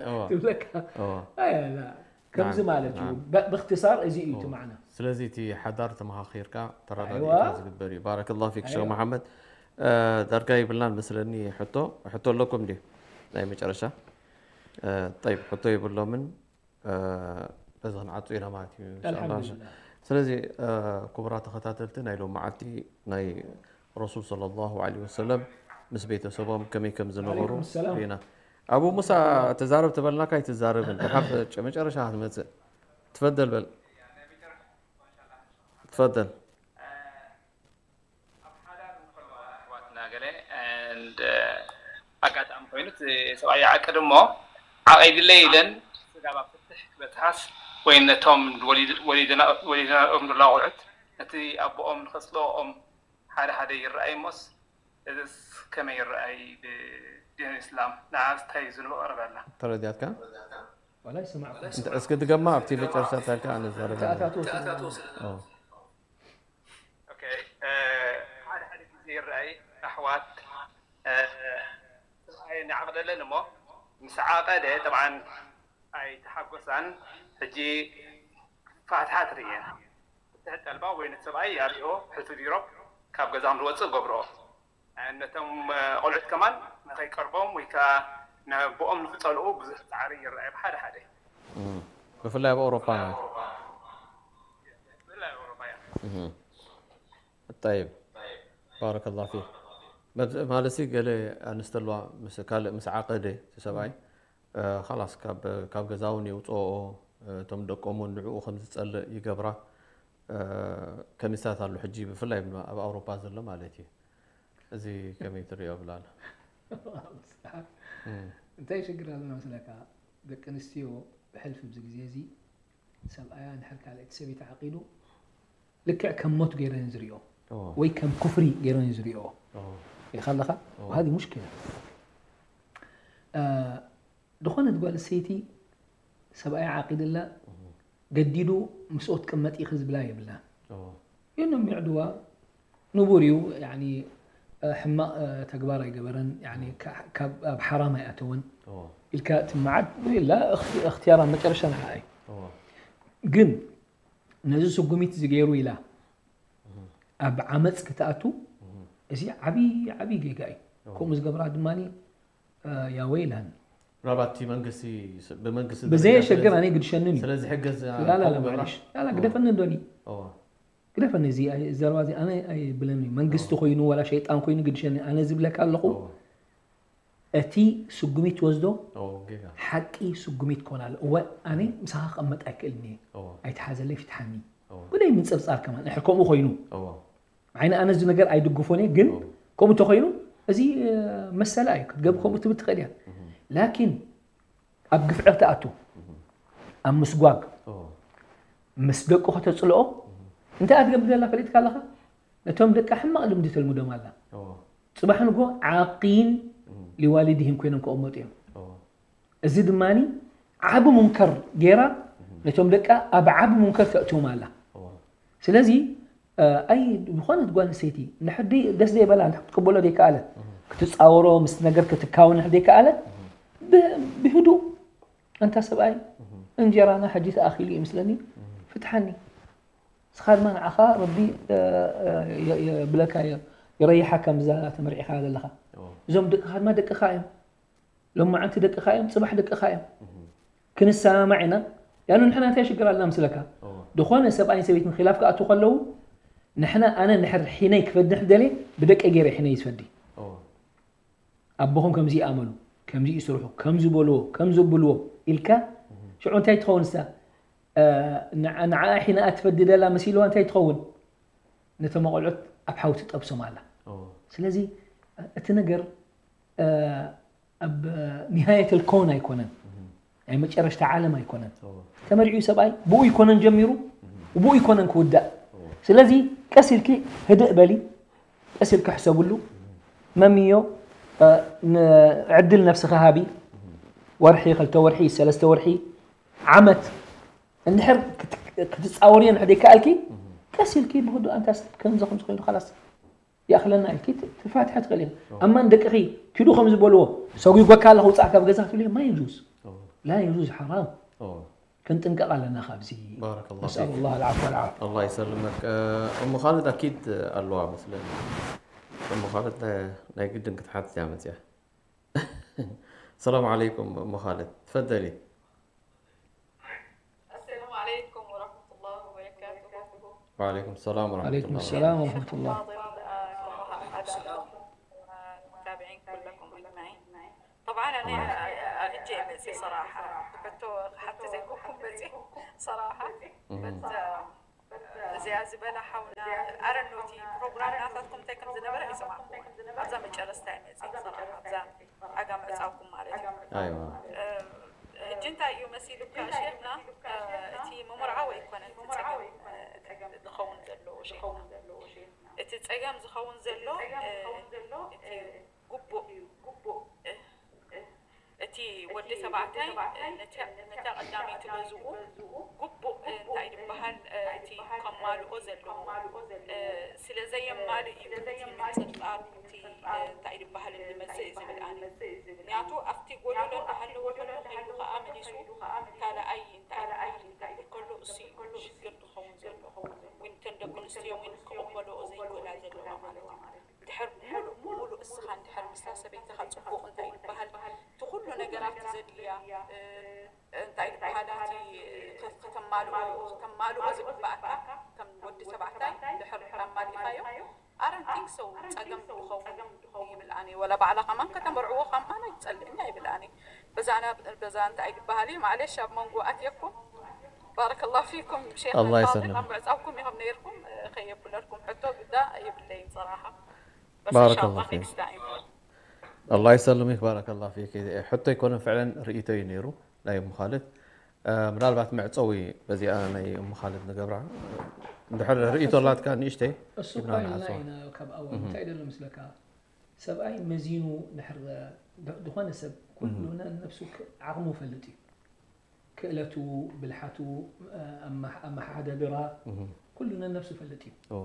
እዎ። ትብለካ። እዎ። ኣይ፣ ላ፣ ከምዚ ናም፣ ማለት እዩ። ናም። ብ-፣ ብእክትሳር እዚ እዩ እቲ እዎ። ማዕና። ስለዚ እቲ ሓዳር ተመኻኺርካ፣ ተረዳዲእካ ኣይዋ። ዝግበር እዩ። ባረከላሁ ፊክ ሸኽ ኣይዋ። መሓመድ። እ፣ ዳርጋ ይብልናን መስለኒ ሕቶ፣ ሕቶ ኣለኩም ድዩ? ናይ መጨረሻ። እ፣ ጠይብ፣ ሕቶ የብሎምን። እ፣ በዚ ክንዓጹ ኢና ማለት እዩ፣ ኢንሻኣላህ። ኣልሓምዱሊላህ። ስለዚ፣ እ፣ ክቡራት ተኸታተልቲ፣ ናይ ሎም መዓልቲ ናይ ረሱል ሰለላሁ ዐለይሂ ወሰለም ምስ ቤተሰቦም ከመይ ከም ዝነበሩ ወዐለይኩም ሰላም። ርኢና። ኣቡ ሙሳ፣ ተዛረብ ተበልናካ ኣይትዛረብን። ደሓር መጨረሻ ክትመጽእ። ትፈደል በል። ትፈደል። ኣብ ሓዳር እንከለዋ ኣሕዋትና ገለ፣ and ኣጋጣሚ ኮይኑ እቲ ሰብኣይ ይዓቅድ እሞ፣ ዓቒድለይ ኢለን ስጋብ ኣብ ፍትሕ ክበጽሓስ፣ ወይ ነቶም ወሊድ-፣ ወሊድና-፣ ወሊድናኦም ዘለዋ ቆልዑት ነቲ ኣቦኦም ንኸጽልኦም ሓደ ሓደ ይረኣይ እሞስ፣ እዝስ ከመይ ይረኣይ ብዲን እስላም? ንዓስ እንታይ ዝንቦ ቀረበላ? ተረዲኣትካ? ዋላ ይሰማዕኩም። እንተ እስኪ ድገማ ኣብቲ መጨረሻ ታልካ ኣነ ዛረብ ተኣታቶ ኦ ኦኬ፣ እ፣ ሓደ ሓደ ግዜ ይረኣይ፣ ኣሕዋት፣ እ፣ ሰብኣይ ንዓቕደለን እሞ ምስ ዓቐደ፣ ጠብዓን ኣይተሓጎሳን። ሕጂ ፋትሓ ትርእየን፣ ፍትሒ ጠልባ ወይ ነቲ ሰብኣይ ያርኦ ሕልፊ ቢሮ ካብ ገዛም ዝወፅእ ገብርኦ። ነቶም ቆልዑት ከማን ንኸይቀርቦም ወይ ከዓ ነቦኦም ንክፀልኡ ብዙሕ ፃዕሪ ይረኣይ ብሓደ ሓደ። ብፍላይ ኣብ ኣውሮፓ ማለት ብፍላይ ኣውሮፓ እያ። ጠይብ ባረከላሁ ፊክ። ማለት ገለ ኣንስቲ ኣለዋ ምስ ካልእ ምስ ዓቐደ እቲ ሰብኣይ ኻላስ ካብ ገዛ እውን የውፅኦ፣ እቶም ደቆም እውን ንዕኡ ከም ዝፀልእ ይገብራ። ከሚሳት ኣሎ ሕጂ ብፍላይ ኣብ ኣውሮፓ ዘሎ ማለት እዩ። እዚ ከመይ ትሪኦ ብላል? እንታይ ሽግር ኣለና መስለካ? ደቂ ኣንስትዮ ብሕልፊ ኣብዚ ግዜ እዚ ሰብኣያ እንድሕር ካልኣይቲ ሰበይቲ ዓቂዱ ልክዕ ከም ሞት ገይረን ዝሪኦ ወይ ከም ኩፍሪ ገይረን ዝሪኦ ኢልካ ኣለኻ። وهذه مشكلة። ዝኾነት ጓል ሰይቲ ሰብኣያ ዓቂድላ ገዲዱ ምስኦ ትቅመጥ ኢኺ ዝብላ የብላ። የኖም ይዕድዋ ንቡር እዩ። ሕማቕ ተግባር ኣይገበረን፣ ካብ ኣብ ሓራም ኣይኣተወን ኢልካ ትመዓድ ኢላ እኽትያራ መጨረሻ ንዓኣ እዩ። ግን ነዚ ስጉሚት እዚ ገይሩ ኢላ ኣብ ዓመፅ ክትኣቱ እዚ ዓብዪ ዓብዪ ጌጋ እዩ። ከምኡ ዝገብራ ድማ ያወይላን ምናልባት እቲ መንግስቲ ብመንግስቲ ብዘየሸግር ኣነ ግድሸንን እዩ። ስለዝሕገዝ ላላ ማለሽ ላላ ግደፈኒ እንዶኒ ግደፈኒ እዚ ዘረባ እዚ ኣነ ኣይብለን እዩ። መንግስቲ ኮይኑ ዋላ ሸይጣን ኮይኑ ግድሸኒ ኣነ ዝብለካ ኣለኹ። እቲ ስጉሚት ወስዶ ሓቂ ስጉሚት ክኾን ኣሎ። እወ ኣነ ምሳኻ ክቐመጥ ኣይክእልን እየ ኣይትሓዘለይ ፍትሓኒ። ጉዳይ ምንፅርፃር ከማን እንድሕር ከምኡ ኮይኑ ዓይኒ ኣነ እዚ ነገር ኣይድግፎን እየ፣ ግን ከምኡ እንተኾይኑ እዚ መሰላ እዩ ክትገብ ከምኡ ትብል ትኽእል እያ። ላኪን ኣብ ግፍዒ ክትኣቱ ኣብ ምስጓግ ምስ ደቁ ከተፅልኦ እንታይ ኣትገብር ዘላ ፈሊጥካ ኣለኻ? ነቶም ደቂ ሕማቕ ልምዲ ተልምዶም ኣላ። ፅባሕ ንጎ ዓቂን ሊዋሊድህም ኮይኖም ክቕመጡ እዮም። እዚ ድማ ዓቢ ሙንከር ገይራ ነቶም ደቃ ኣብ ዓቢ ሙንከር ተእትዎም ኣላ። ስለዚ ኣይ ዝኾነት ጓል ኣንስተይቲ ንሕዲ ደስ ዘይበላ ክትቅበሎ ዘይከኣለት ክትፃወሮ ምስ ነገር ክትካወን ዘይከኣለት ብህዱእ ኣንታ ሰብኣይ እንጀራና ሕጂ ተኣኪሉ እዩ ምስለኒ ፍትሓኒ። ንስኻ ድማ ንዓኻ ረቢ የብለካ ይረይሓካ ምዛ ተመርዒኻ ዘለኻ። እዞም ደቅኻ ድማ ደቅኻ እዮም። ሎማዓንቲ ደቅኻ እዮም፣ ፅባሕ ደቅኻ እዮም። ክንሰማማዕ ኢና። ያኑ ንሕና እንታይ ሽግር ኣለና ምስለካ? ዝኾነ ሰብኣይን ሰበይትን ኺላፍ ክኣቱ ከለዉ ንሕና ኣነ ንሕር ሒነይ ክፈዲ ንሕር ደልየ ብደቀይ ገይረ ሒነይ ዝፈዲ። ኣቦኹም ከምዚ ይኣመሉ፣ ከምዚ ይስርሑ፣ ከምዚ በልዎ፣ ከምዚ ብልዎ ኢልካ ሽዑ እንታይ ትኸውን ንሳ ንዓ ሒነኣ ትፈዲ ደላ መሲልዋ እንታይ ትኸውን? ነቶም ቆልዑት ኣብ ሓዊ ትጠብሶም ኣላ። ስለዚ እቲ ነገር ኣብ ኒሃየት ልኮን ኣይኮነን፣ ናይ መጨረሽታ ዓለም ኣይኮነን። ተመሪዑ ሰብኣይ ብኡ ይኮነን ጀሚሩ ብኡ ይኮነን ክውዳእ። ስለዚ ቀስ ኢልኪ ህድእ በሊ፣ ቀስ ኢልኪ ሕሰብሉ። መምዮ ዕድል ነብስኺ ሃቢ። ወርሒ፣ ክልተ ወርሒ፣ ሰለስተ ወርሒ፣ ዓመት እንድሕር ክትፃወርዮ እንድሕር ዘይከኣልኪ ቀስ ኢልኪ ብህዱእ ኣንታ ሰብ ከምዚ ከምዚ ኮይኑ ካላስ ይኣኽለና ኢልኪ ትፋትሐ ትኽእል ኢኺ። ኣማን ደቅኺ ኪዱ ከም ዝበልዎ ሰጒጓካ ኣለኹ ውፃእ ካብ ገዛ ትብልዮ ማ የጁዝ ላ የጁዝ ሓራም። ክንጥንቀቕ ኣለና ካብዚ። ባረከላሁ ነስኣል ፊክ። ላህ ልዓፍ ወልዓፍ። ኣላህ ይሰልመክ። እሞ ካልድ ኣኪድ ኣለዋ መስለኒ። እሞ ካልድ ናይ ግድን ክትሓትት እያ መፅያ። ሰላም ዓለይኩም እሞ ካልድ ትፈደሊ። السلام عليكم ورحمة الله وبركاته. وعليكم السلام ورحمة عليكم الله. السلام ورحمة الله. فاضل، آه، كما أدعو المتابعين كلكم أجمعين. طبعا أنا أجي ميسي صراحة كنت حتى زي كوكو ميسي صراحة. بس، آه، زي زبالة حولنا أرنوتي بروجرام ناخذكم تكم زنبرة يسمعكم. أبزا من جرستان ميسي صراحة. أبزا ኣጋምዕፃውኩም ማለት እዩ። ኣይዋ ሕጂ እንታይ እዩ መሲሉካ ሸይኽና? እቲ መመርዓዊ ኣይኮነን እቲ ፀገም ዝኸውን ዘለዎ ሸይኽና። እቲ ፀገም ዝኸውን ዘሎ እቲ ግቡእ እቲ ወዲ ተባዕታይ ነታ ቀዳመይቲ ገዝኡ ግቡእ እንታይ ዝበሃል እቲ ከማልኦ ዘለዎ ስለ ዘየማልእ እዩ እቲ ምንፅርፃር እቲ እንታይ ዝበሃል ዝመፅእ ዝብል ኣነ። ምክንያቱ ኣብቲ ጎደሎ እንዳሃለወ ከሎ ከይዱ ከዓ መሊሱ ካልኣይ እንታይ ዝበሃል ክገብር ከሎ እሱ እዩ ሽግር ዝኸውን ዘሎ። ግን እተን ደቂ ኣንስትዮ እውን ክቕበልኦ ዘይክእላ ዘለዋ ማለት እዩ። ድሕር ሙሉእ ሙሉእ እስኻ እንድሕር ምስታ ሰበይትኻ ፅቡቕ እንታይ ይበሃል እቲ ኩሉ ነገራት ዘድልያ እንታይ ይበሃል እቲ ከተማልኦ ከተማልኦ ዝግባኣካ ከም ወዲ ተባዕታይ ድሕር ኣማሊእኻዮ ኣረንቲንግ ሰው ፀገም ዝኸውን ይብል ኣነ ወላ ባዕላ ከማን ከተመርዕዎ ከማን ኣይፀልእን ይብል ኣነ በዛና በዛ እንታይ ይበሃል እዩ ማዕለሽ ኣብ መንጎ ኣትየኩም ባረከላሁ ፊኩም ሼክ الله ፋضل يسلمك. ኣብ ምዕፃውኩም ይኸም ነይርኩም ከየብለልኩም ሕቶ ግዳ የብለይን ፅራሓ بارك الله فيك. الله يسلمك بارك الله فيك. ሕቶ ኣይኮነን ፍዕለን ርእይቶ እዩ ነይሩ ናይ እሙ ኻልድ ምናልባት መዕፀዊ በዚኣ ናይ እሙ ኻልድ ንገብራ እንድሕር ርእይቶ ኣላትካ ንእሽተይ እሱ ኢልና እኳ ኢልና ንዓፅዋ። ኢና ካብ ኣወል እንታይ ደሎ ምስለካ ሰብኣይ መዚኑ ድሕር ዝኾነ ሰብ ኩሉ ነነብሱ ዓቕሙ ፈልጥ እዩ ክእለቱ ብልሓቱ ኣመሓደድራ ኩሉ ነነብሱ ፈልጥ እዩ ኦ፣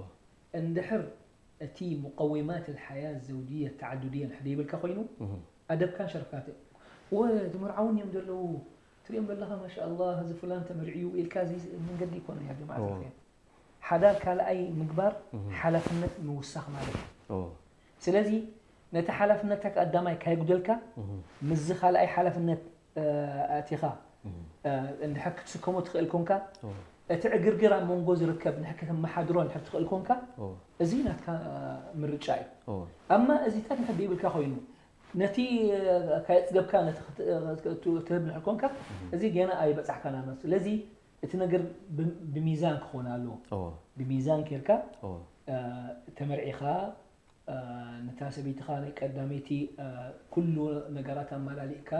እንድሕር እቲ مقومات الحياة الزوجية التعددية እንድሕር ዘይብልካ ኮይኑ እህ፣ ኣደብካን ሸርፍካን ወ ትምርዓውን እዮም ዘለዉ ትሪኦም ዘለኻ ማሻ ኣላህ እዚ ፍላን ተመርዕዩ ኢልካ እዚ መንገዲ ይኮነ ያ ጀማዓ ኦ። ሓዳር ካልኣይ ምግባር እህ፣ ሓላፍነት ምውሳኽ ማለት እዩ ኦ፣ ስለዚ ነቲ ሓላፍነትካ ቀዳማይ ካየጉደልካ እህ፣ ምስዚ ካልኣይ ሓላፍነት እ፣ ኣቲኻ እህ፣ እ፣ እንድሕር ክትስከሞ ትኽእል ኮንካ ኦ፣ እቲ ዕግርግር ኣብ መንጎ ዝርከብ ንድሕር ከተመሓድሮ እንድሕር ትኽእል ኮንካ ኦ፣ እዚ ናትካ እ፣ ምርጫ እዩ ኦ፣ ኣማ እዚታት እንድሕር ዘይብልካ ኮይኑ ነቲ እ፣ ካየፅገብካ ነቲ ክት- እ፣ ክት- ትህብ እንድሕር ኮንካ እዚ ገና ኣይበፃሕካና ማለት ስለዚ እቲ ነገር ብ- ብሚዛን ክኾን ኣለዎ ኦ፣ ብሚዛን ኬርካ ኦ፣ እ፣ ተመርዒኻ እ፣ ነታ ሰበይትኻ ናይ ቀዳመይቲ እ፣ ኩሉ ነገራት ኣመላሊእካ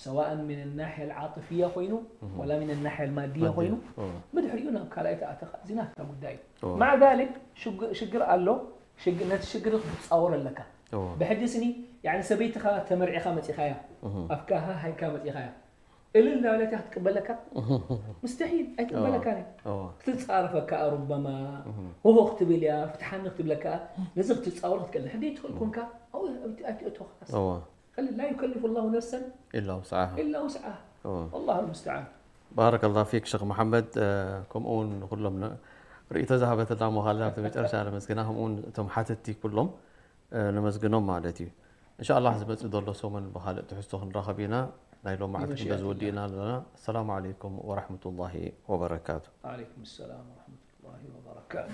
ሰዋእን ምን ናሕያ ዓጥፍያ ኮይኑ ወላ ምን ናሕያ ማድያ ኮይኑ ኦ፣ ብድሕሪኡ ናብ ካልኣይ ተኣተኻ እዚ ናትካ ጉዳይ እዩ ኦ፣ ማዕ ዛሊክ ሽግ- ሽግር ኣሎ ሽግ- ነቲ ሽግር ክትፃወሮ ኣለካ ኦ፣ ብሕጂ ስኒ ያኒ ሰበይትኻ ተመርዒኻ መፂኻያ እህ፣ ኣፍካሃ ሃይካ መፂኻያ እልል እናበለት እያ ክትቅበለካ ምስተሒል ኣይትቅበለካን እዩ ኦ፣ ክትፃረፈካ ሩበማ ሆሆ ክትብል እያ ፍትሓኒ ክትብለካ ነዚ ክትፃወር ክትክእል ሕደ ትኽእል ኮንካ ኣብኡ ኣይትእቶኻስ ኦ፣ ላ ዩከልፍ ላሁ ነፍሰን ኢላ ውስዓሃ። ኢላ ውስዓ ኦ። ኣላሁ ልሙስተዓን ባረከላሁ ፊክ ሸኽ መሓመድ እ፣ ከምኡ እውን ንኩሎም ነ- ርእይቶ ዝሃበትና ምዃልና ኣብቲ መጨረሻ ነመስግና ከምኡ እውን እቶም ሓተትቲ ኩሎም እ፣ ነመስግኖም ማለት እዩ እንሻ ኣላህ ዝመፅእ ዘሎ ሰሙን ብካልእ ትሕዝቶ ክንራኸብ ኢና ናይ ሎማዓት ብመሽየት ክንበዚ ወዲእና ኣለና ኣሰላሙ ዓለይኩም ወራሕመቱላሂ ወበረካቱ ዓለይኩም ሰላም ወረሕመቱላሂ ወበረካቱ